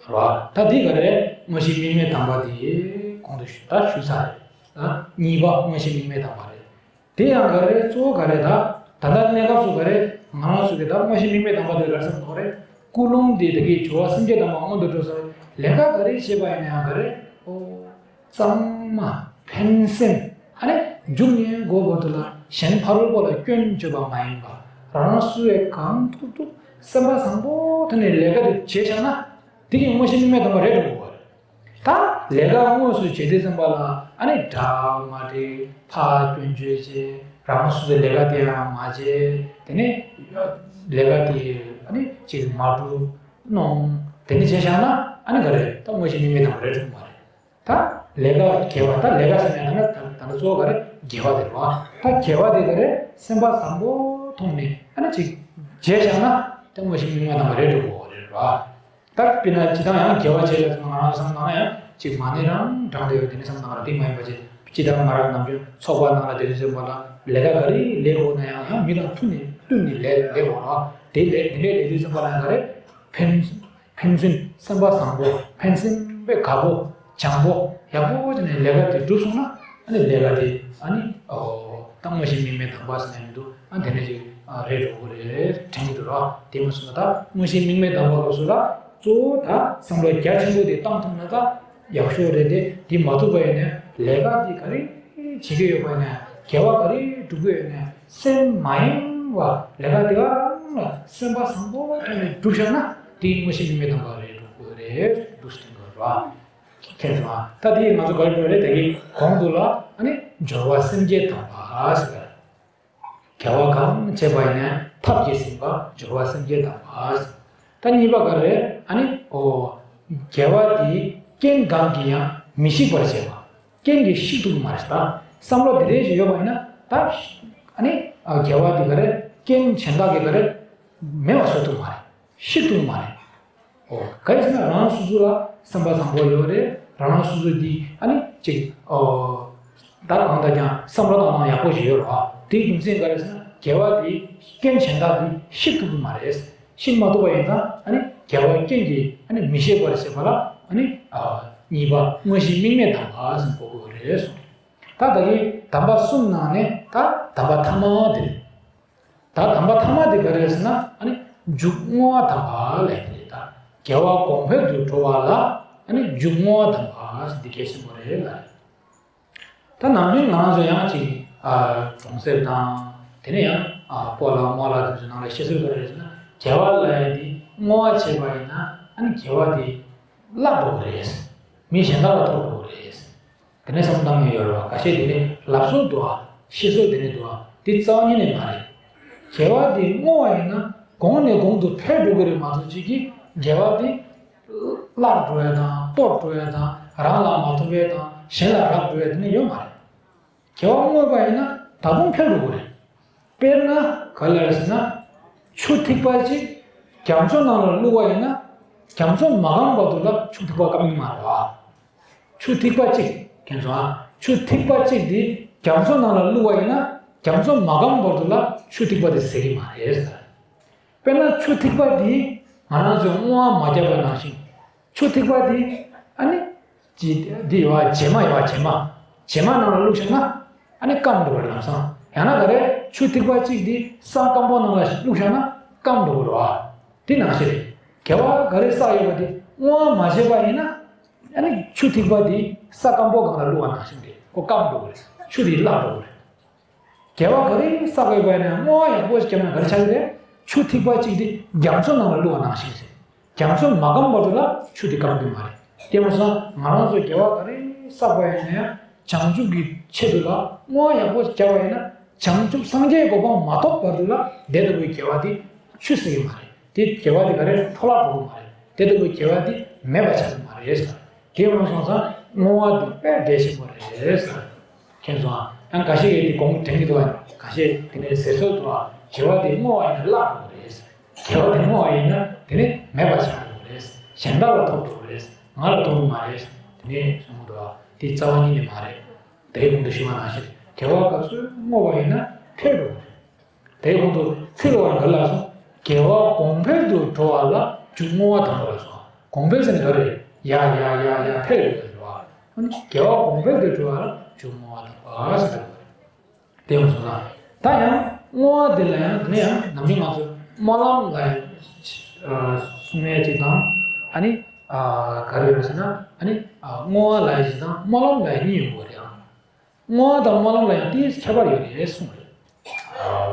རེད་བ། ད་འདི་ག་རེ། དངོས་གཞི་དམིགས་མེད་དམ་པ་དེ་གོང་དུ་ཞུ་ད་ཞུས་ཚར་རེད། ད་གཉིས་པ་དངོས་གཞི་དམིགས་མེད་དམ་པ་རེད། དེ་ཡང་ག་རེ་གཙོ་བོ་ག་རེ་ད། ད་ལྟ་གནས་སྐབས་སུ་ག་རེ། ང་རང་ཚོ་གི་ད་དངོས་གཞི་དམིགས་མེད་དམ་པ་དེ་ག་རེ་བསམ་དགོས་རེད། ཀུན་སློང་འདི་དེ་གའི་སྦྱོར་བ་སེམས་བསྐྱེད་དམ་པ་སྔོན་དུ་འགྲོ་ས་ལས་ཀ་ག་རེ་བྱེད་པ་ཡིན་ན་ཡང་ག་རེ། ཨོ། གཙང་མ། ཕན་སེམས། ཨ་ནི་མཇུག་ནས་འགོ་བར་དུ་ལ་གཞན་ཕ་རོལ་པོ་ལ་སྐྱོན་བརྗོད་པ་མ་ཡིན་པ། རང་སོ་སོའི་གང་ཐུབ་ཐུབ་སེམས་པ་བཟང་པོ་ཐོག་ནས་ལས་ཀ་དེ་བྱས་བཞག་ན། དེ་གི་དངོས་གཞི་དམིགས་མེད་དམ་པ་རེད་འགྲོ་གི་རེད། ད་ལས་ཀ་དངོས་སུ་བྱེད་དུས་ཙམ་པ་ལ་ཨ་ནི་འདྲ་མ་འདྲ་ཕར་སྐྱོན་བརྗོད་བྱས། རང་སོ་སོའི་ལས་ཀ་དེ་ཡང་མ་བྱས། དེ་ནས་ལས་ཀ་དེ་ཨ་ནི་ཅིག་མ་འགྲུབ་གནོང་། དེ་ནས་བྱས་བཞག་ན་ཨ་ནི་ག་རེ། ད་དངོས་གཞི་དམིགས་མེད་དམ་པ་རེད་འགྲོ་གི་མ་རེད། ད་ལས་ཀ་དགེ་བ། ད་ལས་ཀ་ཟེར་ན་ད་ནི་ད་ད་ནི་གཙོ་བོ་ག་རེ། དགེ་བ་དེ་རེད་བ། ད་དགེ་བ་དེ་ག་རེ། སེམས་པ་བཟང་པོ་ཐོག་ནས་ཨ་ནི་ཅིག་བྱས་བཞག་ན་ད་དངོས་གཞི་དམིགས་མེད་དམ་པ་རེད་འགྲོ་གི་རེད་བ། ད་དཔེར་ན་སྤྱིར་བཏང་ཡང་དགེ་བ་བྱས་ཡོད་ཙང་ང་རང་བསམ་བློ་བཏང་ན་ཡང་ཅིག་མ་ཎི་རང་བགྲངས་བསྡད་ཡོད་དེ་ནི་བསམ་བློ་བཏང་ར་དེ་མ་ཡིན་པ་ཅིག་སྤྱིར་བཏང་མ་རབས་ནམ་རྒྱུན་ཚོགས་པ་ནང་ལ་བསྡད་དུས་ཙམ་པ་ལ་ལས་ཀ་ག་རེ་ལས་དགོས་ན་ཡང་ཡང་མི་དང་མཐུན་ནས་བསྟུན་ནས་ལས་ལས་དགོས་ར། དེ་ལས་དེ་འདྲའི་ལས་དུས་ཙམ་པ་ལ་ཡང་ག་རེ། ཕན་ཕན་ཚུན་སེམས་པ་བཟང་པོ། ཕན་སེམས་པའི་དགའ་པོ། བྱམས་པོ། ཡག་པོ་བྱས་ནས་ལས་ཀ་དེ་སྒྲུབ་སོང་ན། ཨ་ནི་ལས་ཀ་དེ་ཨ་ནི་ཨོ་ད་དངོས་གཞི་དམིགས་མེད་དམ་པ་ཟེར་ནས་མི་འདུག་ཨ་དེ་འདྲ་ཅིག་ཨ་རེད་འགྲོ་གི་རེད་དྲན་གྱི་འདུག་ར། དེ་མ་སོང་ན་ད་དངོས་གཞི་དམིགས་མེད་དམ་པ་ལ་སོགས་ལ་གཙོ་བོ་ད་བསམ་བློ་རྒྱ་ཆེན་པོ་དེ་བཏང་ཐུབ་ན་ད་ཡག་ཤོས་རེད་དེ། དེ་མ་ཐུབ་པ་ཡིན་ན་ལས་ཀ་དེ་ག་རེ་བྱེད་ཀྱི་ཡོད་པ་ཡིན་ན། དགེ་བ་ག་རེ་སྒྲུབ་ཀྱི་ཡོད་ན། སེམས་མ་ཡེངས་པར་ལས་ཀ་དེ་ག་རང་ལ་སེམས་པ་བཟང་པོ་ཐོག་ནས་སྒྲུབ་བཞག་ན་དེ་དངོས་གཞི་དམིགས་མེད་དམ་པ་རེད་འགྲོ་གི་རེད་འདུག་ཟེར་གྱི་རེད་བ། མཁྱེན་སོང་ཨ། ད་དེ་ང་ཚོ་ག་རེ་འགྲོ་རེད། ད་གིན་གོང་དུ་ལ་ཨ་ནི་སྦྱོར་བ་སེམས་བསྐྱེད་དམ་པ་ཟེར་བ། དགེ་བ་གང་བྱས་པ་ཡིན་ན་ཐབས་ཀྱིས་ཟིན་པ་སྦྱོར་བ་སེམས་བསྐྱེད་དམ་པ་ཟེར། ད་གཉིས་པ་ག་རེ། ཨ་ནི་ཨོ། དགེ་བ་དེ་རྐྱེན་གང་གིས་ཀྱང་མི་ཤིགས་པར་བྱེད་པ། རྐྱེན་གྱིས་ཤིགས་ཐུབ་ཀྱི་མ་རེད་ད། བསམ་བློ་དེ་འདྲ་ཞིག་ཡོད་པ་ཡིན་ན་ད་ཨ་ནི་དགེ་བ་དེ་ག་རེ་རྐྱེན་གཞན་དག་གིས་ག་རེ་མེད་པ་བཟོ་ཐུབ་མ་རེད། ཤི་ཐུབ་མ་རེད། ཨོ། ག་རེ་ཟེར་ན་རང་སོ་སོ་ལ་བསམ་པ་བཟང་པོ་ཡོད་རེད། རང་རང་སོ་སོ་འདི་ཨ་ནི་ཅིག་ཨོ། ད་གང་ལྟར་ཀྱང་བསམ་བློ་བཏང་སྟངས་ཡག་པོ་ཞིག་ཡོད་རེད་བ། དེའི་རྒྱུ་མཚན་ག་རེ་ཟེར་ན་དགེ་བ་དེ་རྐྱེན་གཞན་དག་གིས་ཤི་ཐུབ་ཀྱི་མ་རེད། ཤི་མ་ཐུབ་པ་ཡིན་ཙང་ཨ་ནི་དགེ་བ་རྐྱེན་གྱིས་ཨ་ནི་མི་ཤིགས་པར་བྱེད་པ་ལ་ཨ་ནི་ཨ་གཉིས་པ་དངོས་གཞིའི་དམིགས་མེད་དམ་པ་ཟེར་གོ་དགོས་རེད་གསུངས། ད་ད་གིན་དམ་པ་གསུམ་ནང་ནས་ད་དམ་པ་ཐ་མ་དེ་རེད། ད་དམ་པ་ཐ་མ་དེ་ག་རེ་རེད་ཟེར་ན་ཨ་ནི་མཇུག་བསྔོ་བ་དམ་པ་ལབ་ཡ་དེ་རེད། ད་དགེ་བ་གོང་འཕེལ་དུ་འགྲོ་བ་ལ་ཨ་ནི་མཇུག་བསྔོ་བ་དམ་པ་ཟེར་འདི་གལ་ཆེན་པོ་རེད་ལབ་རེད། ད་ནམ་རྒྱུན་ང་རང་ཚོ་ཡང་ཅིག་ཨ་གྲོང་གསེབ་དང་དེ་ནས་ཡང་ཨ་སྤོ་ལགས་རྨོ་ལགས་དེ་ཚོའི་ནང་ལ་བཤད་སྲོལ་ག་རེ་རེད་ཟེར་ན་དགེ་བ་ལབ་ཡ་དེ་བསྔོ་བ་བྱས་པ་ཡིན་ན་ཨ་ནི་དགེ་བ་དེ་བརླག་འགྲོ་གི་རེད། མི་གཞན་དག་ལ་ཐོབ་འགྲོ་གི་རེད། དེ་ནས་བསམ་བློ་བཏང་མྱོང་ཡོད་རེད་བ། ཁ་ཤས་དེ་ནས་ལབ་སྲོལ་འདུག་ཨ། བཤད་སྲོལ་དེ་ནས་འདུག་ཨ། དེ་རྩ་བ་ཉིད་ནས་མ་རེད། དགེ་བ་དེ་བསྔོ་བ་ཡིན་ན་གོང་ནས་གོང་དུ་འཕེལ་འགྲོ་གི་རེད་མ་གཏོགས་ཅིག་གིས་དགེ་བ་དེ་བརླག་འགྲོ་ཡ་དང་གཏོར་འགྲོ་ཡ་དང་རང་ལ་མ་ཐོབ་པ་དང་གཞན་ལ་རག་འགྲོ་ཡ་དེ་ནི་ཡོད་མ་རེད། དགེ་བ་བསྔོས་པ་ཡིན་ན་ད་དུང་འཕེལ་འགྲོ་གི་རེད། དཔེར་ན་ག་ལ་རེད་ཟེར་ན། ཆུ་ཐིགས་པ་གཅིག་རྒྱ་མཚོ་ནང་ལ་བླུགས་པ་ཡིན་ན་རྒྱ་མཚོ་མ་སྐམ་བར་དུ་ལ་ཆུ་ཐིགས་པ་སྐམ་གྱི་མ་རེད་བ། ཆུ་ཐིགས་པ་གཅིག་མཁྱེན་སོང་ཨ། ཆུ་ཐིགས་པ་གཅིག་དེ་རྒྱ་མཚོ་ནང་ལ་བླུགས་པ་ཡིན་ན་རྒྱ་མཚོ་མ་སྐམ་བར་དུ་ལ་ཆུ་ཐིགས་པ་དེ་ཟད་ཀྱི་མ་རེད་ཟེར། དཔེར་ན་ཆུ་ཐིགས་པ་འདི་ང་རང་ཚོས་བསྔོ་བ་མ་བརྒྱབ་པ་ནང་བཞིན། ཆུ་ཐིགས་པ་འདི་ཨ་ནི་ཅི་འདི་ཡོད་བ་བྱེ་མ་ཡོད་བ་བྱེ་མ། བྱེ་མ་ནང་ལ་བླུགས་བཞག་ན་ཨ་ནི་སྐམ་འགྲོ་བ་རེད་ལམ་སང་། ཡང་ན་ག་རེ་ཆུ་ཐིགས་པ་གཅིག་འདི་ས་སྐམ་པོ་ནང་ལ་བླུགས་བཞག་ན་སྐམ་འགྲོ་གི་རེད་བ། འདི་ནང་བཞིན་རེད། དགེ་བ་ག་རེ་བསགས་ཡོད་པ་འདི་བསྔོ་བ་མ་བྱས་པ་ཡིན་ན་ཨ་ནི་ཆུ་ཐིགས་པ་འདི་ས་སྐམ་པོ་སྒང་ལ་བླུགས་པ་ནང་བཞིན་རེད། ཁོ་སྐམ་འགྲོ་གི་རེད། ཆུ་འདི་བརླག་འགྲོ་གི་རེད། དགེ་བ་ག་རེ་བསགས་པའི་བར་ནས་བསྔོ་བ་ཡག་པོ་ཞིག་བརྒྱབ་ན་ག་རེ་ཆགས་ཀྱི་རེད། ཆུ་ཐིགས་པ་གཅིག་དེ་རྒྱ་མཚོ་ནང་ལ་བླུགས་པ་ནང་བཞིན་རེད། རྒྱ་མཚོ་མ་སྐམ་བར་དུ་ལ་ཆུ་དེ་སྐམ་གྱི་མ་རེད། དེ་མ་སོང་ང་རང་ཚོ་དགེ་བ་ག་རེ་བསགས་པ་ཡིན་ན་ཡང་བྱང་ཆུབ་ཀྱི་ཆེད་དུ་ལ་བསྔོ་བ་ཡག་པོ་ཞིག་བརྒྱབ་པ་ཡིན་ན་བྱང་ཆུབ་སངས་རྒྱས་གོ་འཕང་མ་ཐོབ་བར་དུ་ལ་དེ་ལྟ་བུའི་དགེ་བ་དེ་ཆུད་ཟ་གི་མ་རེད། དེ་དགེ་བ་དེ་ག་རེ་འཕྲོ་བརླག་འགྲོ་གི་མ་རེད། དེ་ལྟ་བུའི་དགེ་བ་དེ་མེད་པ་ཆགས་ཀྱི་མ་རེད་ཟེར། དེ་མ་སོང་ཙང་བསྔོ་བ་དེ་དཔེ་གལ་ཆེན་པོ་རེད་ཟེར། མཁྱེན་སོང་ཨ། ཡང་འགའ་ཤས་ཀྱིས་དེ་དགོངས་དྲན་གྱི་འདུག་ཨ། འགའ་ཤས་དེ་ནས་ཟེར་སྲོལ་འདུག་ཨ། དགེ་བ་དེ་བསྔོ་བ་ཡིན་ན་བརླག་འགྲོ་གི་རེད། དགེ་བ་དེ་བསྔོ་བ་ཡིན་ན་དེ་ནས་མེད་པ་ཆགས་འགྲོ་གི་རེད། གཞན་དག་ལ་ཐོབ་འགྲོ་གི་རེད། ང་ལ་ཐོབ་ཀྱི་མ་རེད། དེ་ནས་གསུང་གི་འདུག་ཨ། དེ་རྩ་བ་ཉིད་ནས་མ་རེད། དེའི་གོང་དུ་ཞུས་པ་ནང་བཞིན་དགེ་བ་ག་ཚོད་བསྔོ་བ་ཡིན་ན་འཕེལ་འགྲོ་གི་རེད། དེའི་གོང་དུ་ཚིག་ལ་བ་ག་ལ་སོང་། དགེ་བ་གོང་འཕེལ་དུ་འགྲོ་བ་ལ་མཇུག་བསྔོ་བ་དམ་པ་ལ་སོང་། གོང་འཕེལ་ཟེར་ན་ག་རེ། ཡ་ཡ་ཡ་ཡ་འཕེལ་རེད་ཟེར་བ། དགེ་བ་གོང་འཕེལ་དུ་འགྲོ་བ་ལ་མཇུག་བསྔོ་བ་དམ་པ་ཟེར་བ། དེ་ཡང་སོང་ན། ད་ཡང་བསྔོ་བ་འདི་ལ་ཡང་དེ་ནས་ཡང་ནམ་རྒྱུན་ང་ཚོས་སྨོན་ལམ་ལ་ཡང་གསུང་ཡས་ཅིག་དང་། ཨ་ནི་ག་རེ་ཡོད་ཟེར་ན། ཨ་ནི་བསྔོ་བ་ལ་ཡང་ཅིག་དང་སྨོན་ལམ་ལ་ཡང་གཉིས་ཡོང་གི་རེད་ཨང་། བསྔོ་བ་དང་སྨོན་ལམ་ལ་ཡང་ཏིས་ཁྱད་པར་ཡོད་རེད་གསུངས་རེད།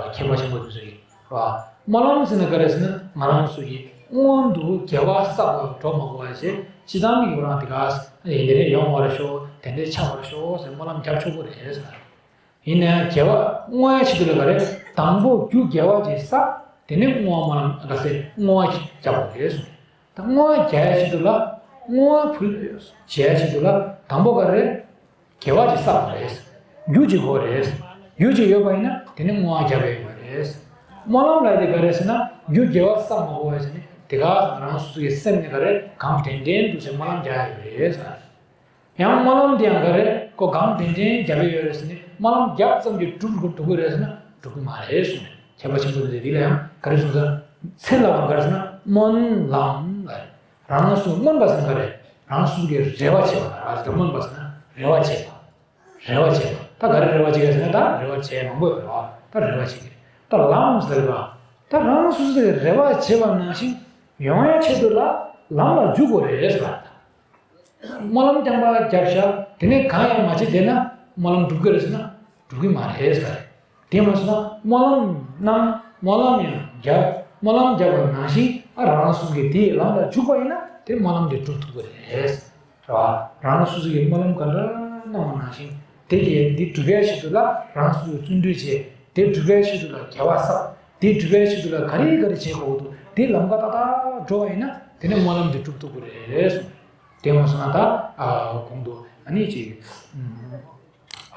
མཁས་པ་ཆེན་པོ་དེ་ཚོ་ཡིས་རེད་བ། སྨོན་ལམ་ཟེར་ན་ག་རེ་ཟེར་ན་ང་རང་ཚོ་ཡིས་སྔོན་དུ་དགེ་བ་བསགས་པ་འགྲོ་མ་དགོས་པ་བྱས་སྤྱི་བཏང་གི་ཡོ་རང་དེ་ག་ཡིན་དེ་རེ་ཡོང་བར་ཤོག་དེ་འདྲའི་ཆགས་པར་ཤོག་ཟེར་སྨོན་ལམ་རྒྱབ་ཆོག་གི་རེད་ཟེར། ཡིན་ནའང་དགེ་བ་བསྔོ་ཡ་ཆེད་དུ་ལ་ག་རེ་དང་པོ་རྒྱུ་དགེ་བ་ཅིག་བསགས་དེ་ནས་བསྔོ་བ་སྨོན་ལམ་ག་ཟེར་བསྔོ་བ་ཞིག་རྒྱབ་དགོས་རེད་གསུངས། ད་བསྔོ་བ་རྒྱག་ཡ་ཆེད་དུ་ལ་བསྔོ་བ་ཕུལ་བྱེད་ཡ་ཆེད་དུ་ལ་དང་པོ་ག་རེ། དགེ་བ་ཅིག་བསགས་པ་རེད། རྒྱུ་ཅིག་དགོས་རེད། རྒྱུ་ཅིག་ཡོད་པ་ཡིན་ན་དེ་ནི་བསྔོ་བ་རྒྱབ་པ་ཡོད་པ་རེད། སྨོན་ལམ་ལབ་དེ་ག་རེ་ཟེར་ན་རྒྱུ་དགེ་བ་བསགས་མ་དགོས་པ་ཟེར་ནས་དེ་ག་ང་རང་སོ་སོ་གི་སེམས་ནས་ག་རེ་གང་དྲན་དྲན་དུ་ཟེར་སྨོན་ལམ་རྒྱག་ཡ་ཡོད་རེད་ཟེར། ཡང་སྨོན་ལམ་དེ་ཡང་ག་རེ་ཁོ་གང་དྲན་དྲན་རྒྱབ་པ་ཡོད་རེད་ཟེར་ནས་སྨོན་ལམ་རྒྱབ་ཙམ་གྱིས་འགྲུབ་འགྲུབ་འགྲོ་གི་རེད་ཟེར་ན་འགྲུབ་གི་མ་རེད་གསུངས་ནས་མཁས་པ་ཆེན་པོ་དེ་འདི་ལ་ཡང་ག་རེ་གསུངས་ཟེར་ན་ཚེ་ལ་བ་ག་རེ་ཟེར་ན་སྨོན་ལམ་ལ་རང་སུ་སྨོན་པ་ཟེར་ན་ག་རེ་རང་སུ་གི་རེ་བ་བྱེད་པ་ལ་ར་ཟེར་སྨོན་པ་ཟེར་ན་རེ་བ་བྱེད་པ། རེ་བ་བྱེད་པ། ད་ག་རེ་རེ་བ་བྱེད་ཀྱི་ཟེར་ན་ད་རེ་བ་བྱེད་མང་པོ་ཡོད་རེད་བ། ད་རེ་བ་བྱེད་ཀྱི་རེད། ད་ལམ་ཟེར་བ། ད་རང་སོ་སོ་གི་རེ་བ་བྱེད་པ་ནང་བཞིན་ཡོང་ཡ་ཆེད་དུ་ལ་ལམ་ལ་འཇུག་དགོས་རེད་ཟེར་བ། སྨོན་ལམ་རྐྱང་པ་རྒྱབ་བཞག་དེ་ནས་གང་ཡང་མ་བྱེད་བསྡད་ན་སྨོན་ལམ་འགྲུབ་ཀྱི་རེད་ཟེར་ན་འགྲུབ་ཀྱི་མ་རེད་ཟེར་བ་རེད། དེ་མ་སོང་ན་སྨོན་ལམ་གནང་སྨོན་ལམ་ཡང་རྒྱབ་སྨོན་ལམ་རྒྱབ་པ་ནང་བཞིན་ཨ་རང་སོ་སོ་གི་དེའི་ལམ་ལ་འཇུག་པ་ཡིན་ན་དེ་སྨོན་ལམ་དེ་འགྲུབ་ཐུབ་ཀྱི་རེད། རེད་བ། རང་སོ་སོ་གི་སྨོན་ལམ་ག་འདྲ་གནང་བ་ནང་བཞིན་དེ་གས་འདི་སྒྲུབ་པའི་ཆེད་དུ་ལ་རང་སོ་སོས་བརྩོན་འགྲུས་བྱས། དེ་སྒྲུབ་པའི་ཆེད་དུ་ལ་དགེ་བ་བསགས། དེ་སྒྲུབ་པའི་ཆེད་དུ་ལ་ག་རེ་ག་རེ་བྱེད་དགོས་འདུག་དེ་ལམ་ཁ་ཏག་ཏག་འགྲོ་བ་ཡིན་ན་དེ་ནས་སྨོན་ལམ་དེ་འགྲུབ་ཐུབ་ཀྱི་རེད་གསུངས། དེ་མ་སོང་ན་ད་ཨ་གོང་དུ་ཨ་ནི་ཅིག་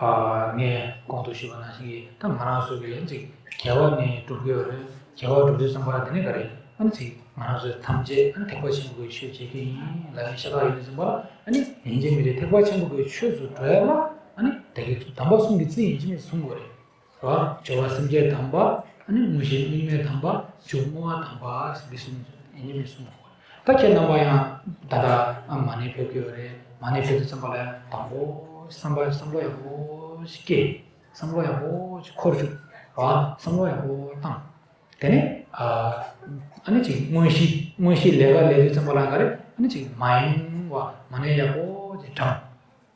ཨ་ངས་གོང་དུ་ཞུས་པ་ནང་བཞིན་གྱི་ད་ང་རང་ཚོ་གི་ཅིག་དགེ་བ་ནི་སྒྲུབ་དགོས་རེད། དགེ་བ་སྒྲུབ་དུས་ཙམ་པ་ལ་དེ་ནས་ག་རེ་ཨ་ནི་ཅིག་ང་རང་ཚོས་ཐམས་ཅད་ཨ་ནི་ཐེག་པ་ཆེན་པོའི་ཆོས་བྱེད་ཀྱི་ཡིན་ལབ་ཡིན་ཤ་སྟག་ཡིན་དུས་ཙམ་པ་ལ་ཨ་ནི་ཡིན་གཅིག་མིན་གཅིག་ཐེག་པ་ཆེན་པོ་གི་ཆོས་སུ་འགྲོ་ཡ་ལ་ཨ་ནི་དེ་གི་དམ་པ་གསུམ་གྱི་རྩིས་ཡིན་གཅིག་མིན་གཅིག་བཟུང་དགོས་རེད། རེད་བ། སྦྱོར་བ་སེམས་བསྐྱེད་དམ་པ། ཨ་ནི་དངོས་གཞི་དམིགས་མེད་དམ་པ། མཇུག་བསྔོ་བ་དམ་པ་ཟེར་འདི་གསུམ་ཡིན་གཉིས་མིན་གསུམ། ད་ཁྱེད་རྣམ་པ་ཡང་ད་ལྟ་ཨ་མ་ཎི་ཕེབས་ཀྱི་ཡོད་རེད། མ་ཎི་ཕེབས་དུས་ཙམ་པ་ལ་ཡང་དང་པོ་བསམ་པ་བསམ་བློ་ཡག་པོ་ཞིག་སྐྱེ། བསམ་བློ་ཡག་པོ་ཞིག་འཁོར་བཅུག་རེད་བ། བསམ་བློ་ཡག་པོ་བཏང་། དེ་ནས་ཨ་ཨ་ནི་ཅིག་དངོས་གཞི་དངོས་གཞི་ལས་ཀ་ལས་དུས་ཙམ་པ་ལ་ག་རེ་ཨ་ནི་ཅིག་མ་ཡེངས་བ་མ་ཎི་ཡག་པོ་ཅིག་བགྲང་།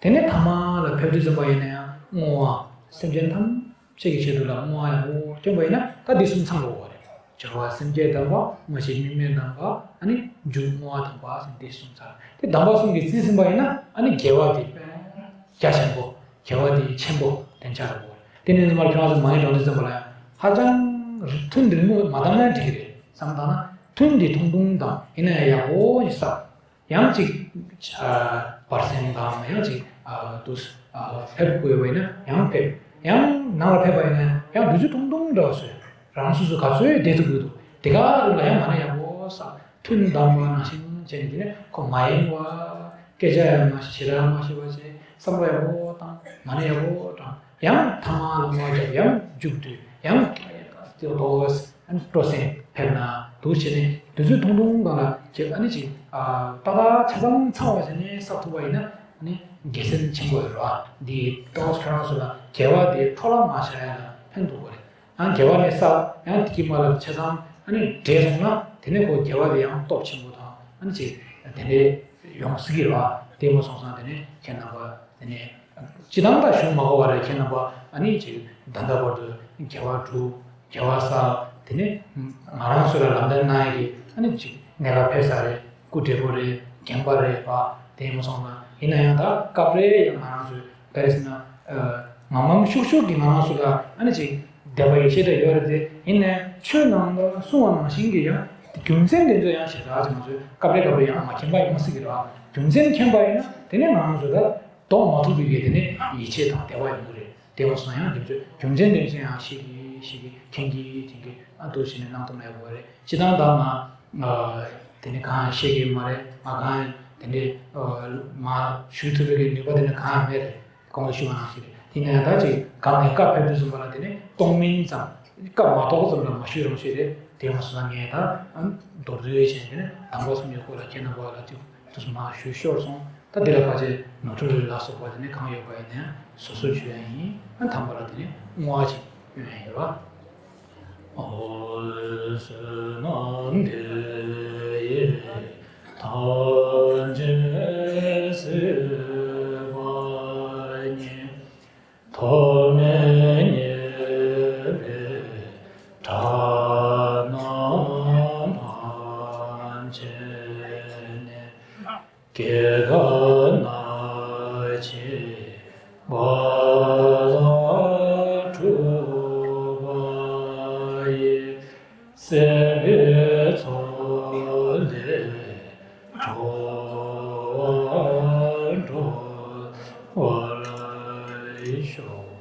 དེ་ནས་ཐ་མ་ལ་ཕེབས་དུས་ཙམ་པ་ཡིན་ན་ཡང་བསྔོ་བ། སེམས་ཅན་ཐམས་ཅད་ཀྱི་ཆེད་དུ་ལ་བསྔོ་བ་ཡག་པོ་བསྐྱོན་པ་ཡིན་ན་ད་འདི་གསུམ་ཚང་དགོས་པ་རེད། སྦྱོར་བ་སེམས་བསྐྱེད་དམ་པ། དངོས་གཞི་དམིགས་མེད་དམ་པ། ཨ་ནི་མཇུག་བསྔོ་བ་དམ་པ་ཟེར་འདི་གསུམ་ཚང་། དེ་དམ་པ་གསུམ་གྱིས་རྩིས་ཟིན་པ་ཡིན་ན་ཨ་ནི་དགེ་བ་དེ་དཔེ་རྒྱ་ཆེན་པོ། དགེ་བ་དེ་ཆེན་པོ་དེ་འཆར་དགོས་རེད། དེ་ནས་ཙམ་པར་ཁྱོད་རང་ཚོ་མ་ཎི་བགྲང་དུས་ཙམ་པ་ལ་ཡང་ཧ་ཅང་ཐུན་རིང་མོ་མ་བཏང་ན་འགྲིག་གི་རེད་བསམ་བཏང་ན་ཐུན་འདི་ཐུང་ཐུང་དང་ཡིན་ན་ཡང་ཡག་པོ་ཞིག་བསགས། ཡང་ཅིག་ཨ་བར་གསེང་དང་ཡང་ཅིག་ཨ་དུ་ཨ་ཕེབས་དགོས་པ་ཡིན་ན་ཡང་ཕེབས། ཡང་ནང་ལ་ཕེབས་པ་ཡིན་ན་ཡང་དུས་ཚོད་ཐུང་ཐུང་འདྲ་བ་བཟོས། རང་སོ་སོ་ག་ཚོད་བསྡད་ཐུབ་ཀྱི་འདུག་དེ་ག་རུ་ལ་ཡང་མ་ཎི་ཡག་པོ་བསགས། ཐུན་བསྡམས་པ་ནང་བཞིན་བྱས་ནས་དེ་ནས་ཁོ་མ་ཡེངས་པ། སྐད་ཆ་ཡང་མ་ཞེ་དྲག་མ་བཤད་པ་བྱས། བསམ་བློ་ཡག་པོ་བཏང་། མ་ཎི་ཡག་པོ་བགྲང་། ཡང་ཐ་མ་ལ་བསྔོ་བ་རྒྱབ། ཡང་མཇུག་བསྡུས། ཡང་དེ་ལོག་སྤྲོ་གསེང་ཕེབས་ན་འདུག་བྱས་ནས་དུས་ཚོད་ཐུང་ཐུང་སྒང་ལ་ཁྱེད་ཨ་ནི་ཅིག་ཨ་ཏག་ཏག་ཆ་ཚང་ཚང་བ་བྱས་ནས་བསགས་ཐུབ་པ་ཡིན་ན་ཨ་ནི་དགེ་མཚན་ཆེན་པོ་ཡོད་རེད་བ། འདི་ཏོག་ཙམ་ཁྱོད་རང་ཚོ་ལ་དགེ་བ་དེ་འཕྲོ་བརླག་མ་བྱ་ཡ་ལ་ཕན་ཐོགས་པ་རེད། ཡང་དགེ་བ་ནི་བསགས། ཡང་དེ་གི་མ་ལ་ཆ་ཚང་ཨ་ནི་འདྲེས་སོང་ན་དེ་ནས་ཁོ་དགེ་བ་དེ་ཡང་སྟོབས་ཆེན་པོ་དང་ཨ་ནི་ཅིག་དེ་འདྲས་ཡོང་སྲིད་ཀྱི་རེད་བ། དེ་མ་སོང་ཙང་དེ་ནས་ཁྱེད་རྣམ་པ་དེ་ནས་སྤྱི་བཏང་ད་གཞུང་མ་གོ་བ་རེད། ཁྱེད་རྣམ་པ་ཨ་ནི་ཅིག་ད་ལྟ་བར་དུ་དགེ་བ་སྒྲུབ། དགེ་བ་བསགས། དེ་ནས་ང་རང་ཚོ་ལ་ལམ་སྟོན་གནང་ཡ་གི་ཨ་ནི་ཅིག་གནས་སྐབས་ཕེབས་ས་རེད། སྐུ་བགྲེས་པོ་རེད། རྒན་པ་རེད་བ། དེ་མ་སོང་ན་ཡིན་ན་ཡང་ད་སྐབས་རེ་ཡང་ང་རང་ཚོས་ག་རེ་ཟེར་ན་ངམ་ངམ་ཤུགས་ཤུགས་ཀྱིས་ང་རང་ཚོ་ལ་ཨ་ནི་ཅིག་དད་པ་ཡིད་ཆེས་དེ་ཡོད་རེད་དེ། ཡིན་ནའི་ཆོས་ནང་ལ་གསུངས་པ་ནང་བཞིན་གྱི་ཡང་རྒྱུ་མཚན་དེ་ཚོ་ཡང་ཞེ་དྲག་ཅིག་ང་ཚོས་སྐབས་རེ་སྐབས་རེ་ཡང་མ་མཁྱེན་པ་ཡོང་སྲིད་ཀྱི་རེད་བ། རྒྱུ་མཚན་མཁྱེན་པ་ཡིན་ན་དེ་ནས་ང་རང་ཚོ་ད་ལྡོག་མ་ཐུབ་པའི་གི་དེ་ནས་ཡིད་ཆེས་དང་དད་པ་ཡོང་གི་རེད། དེ་མ་སོང་ཡང་དེ་ཚོ་རྒྱུ་མཚན་དེ་ཚོ་ཡང་ཤེས་ཀྱི་ཤེས་ཀྱི་མཁྱེན་གྱི་མཁྱེན་གྱི་ཨ་འདུག་བྱས་ནས་གནང་ཐུབ་ན་ཡག་པོ་རེད། སྤྱི་བཏང་ད་ང་དེ་ནི་གང་ཤེས་ཀྱི་མ་རེད། ང་གང་དེ་འདྲའི་མ་ཞུ་ཐུབ་པའི་གི་ནུས་པ་དེ་ནི་གང་ཡང་མེད་རེད། གོང་དུ་ཞུ་བ་ནང་བཞིན་རེད། དེ་ནས་ཡང་ད་ཅིག་གང་ནས་སྐབས་ཕེབས་དུས་ཙམ་པ་ལ་དེ་ནི་གཏོང་མིན་ཙམ་སྐབས་མ་གཏོགས་ཙམ་ལ་མ་ཞུས་རང་ཞུས་རེད། དེ་མ་སོང་ན་ངས་ད་མདོར་བསྡུས་བྱས་ནས་དེ་ནི་དང་པོ་གསུམ་ཡོད་སྐོར་ལ་ཁྱེད་རྣམ་པ་ལ་ཅིག་དུས་སུ་མ་ཞུས་ཤོར་སོང་། ད་འདི་ལ་ཕལ་ཆེར་ནོར་འཁྲུལ་རེ་ལ་སོགས་པ་དེ་ནི་གང་ཡོད་པ་ཡིན་ནའང་སོ་སོར་ཞུ་ཡ་ཡིན། ཨ་དང་པོ་ལ་དེ་ནི་བསྔོ་བ་ཅིག་ཡོད་ཡ་ཡིན་རོ། ཨོ་བསོད་ནམས་འདི་ཡིས་ཐམས་ཅད་གཟིགས་པ་ཉིད། ཐོགས་མེད་ཉེས་པའི་དགྲ་རྣམས་ཕམ་བྱས་ནས། སྐྱེ་རྒ་ན་འཆིའི་རྦ་རླབས་འཁྲུགས་པ་ཡི། སྲིད་པའི་མཚོ་ལས་གྲོལ་བར་འགྲོ་བར་ཤོག།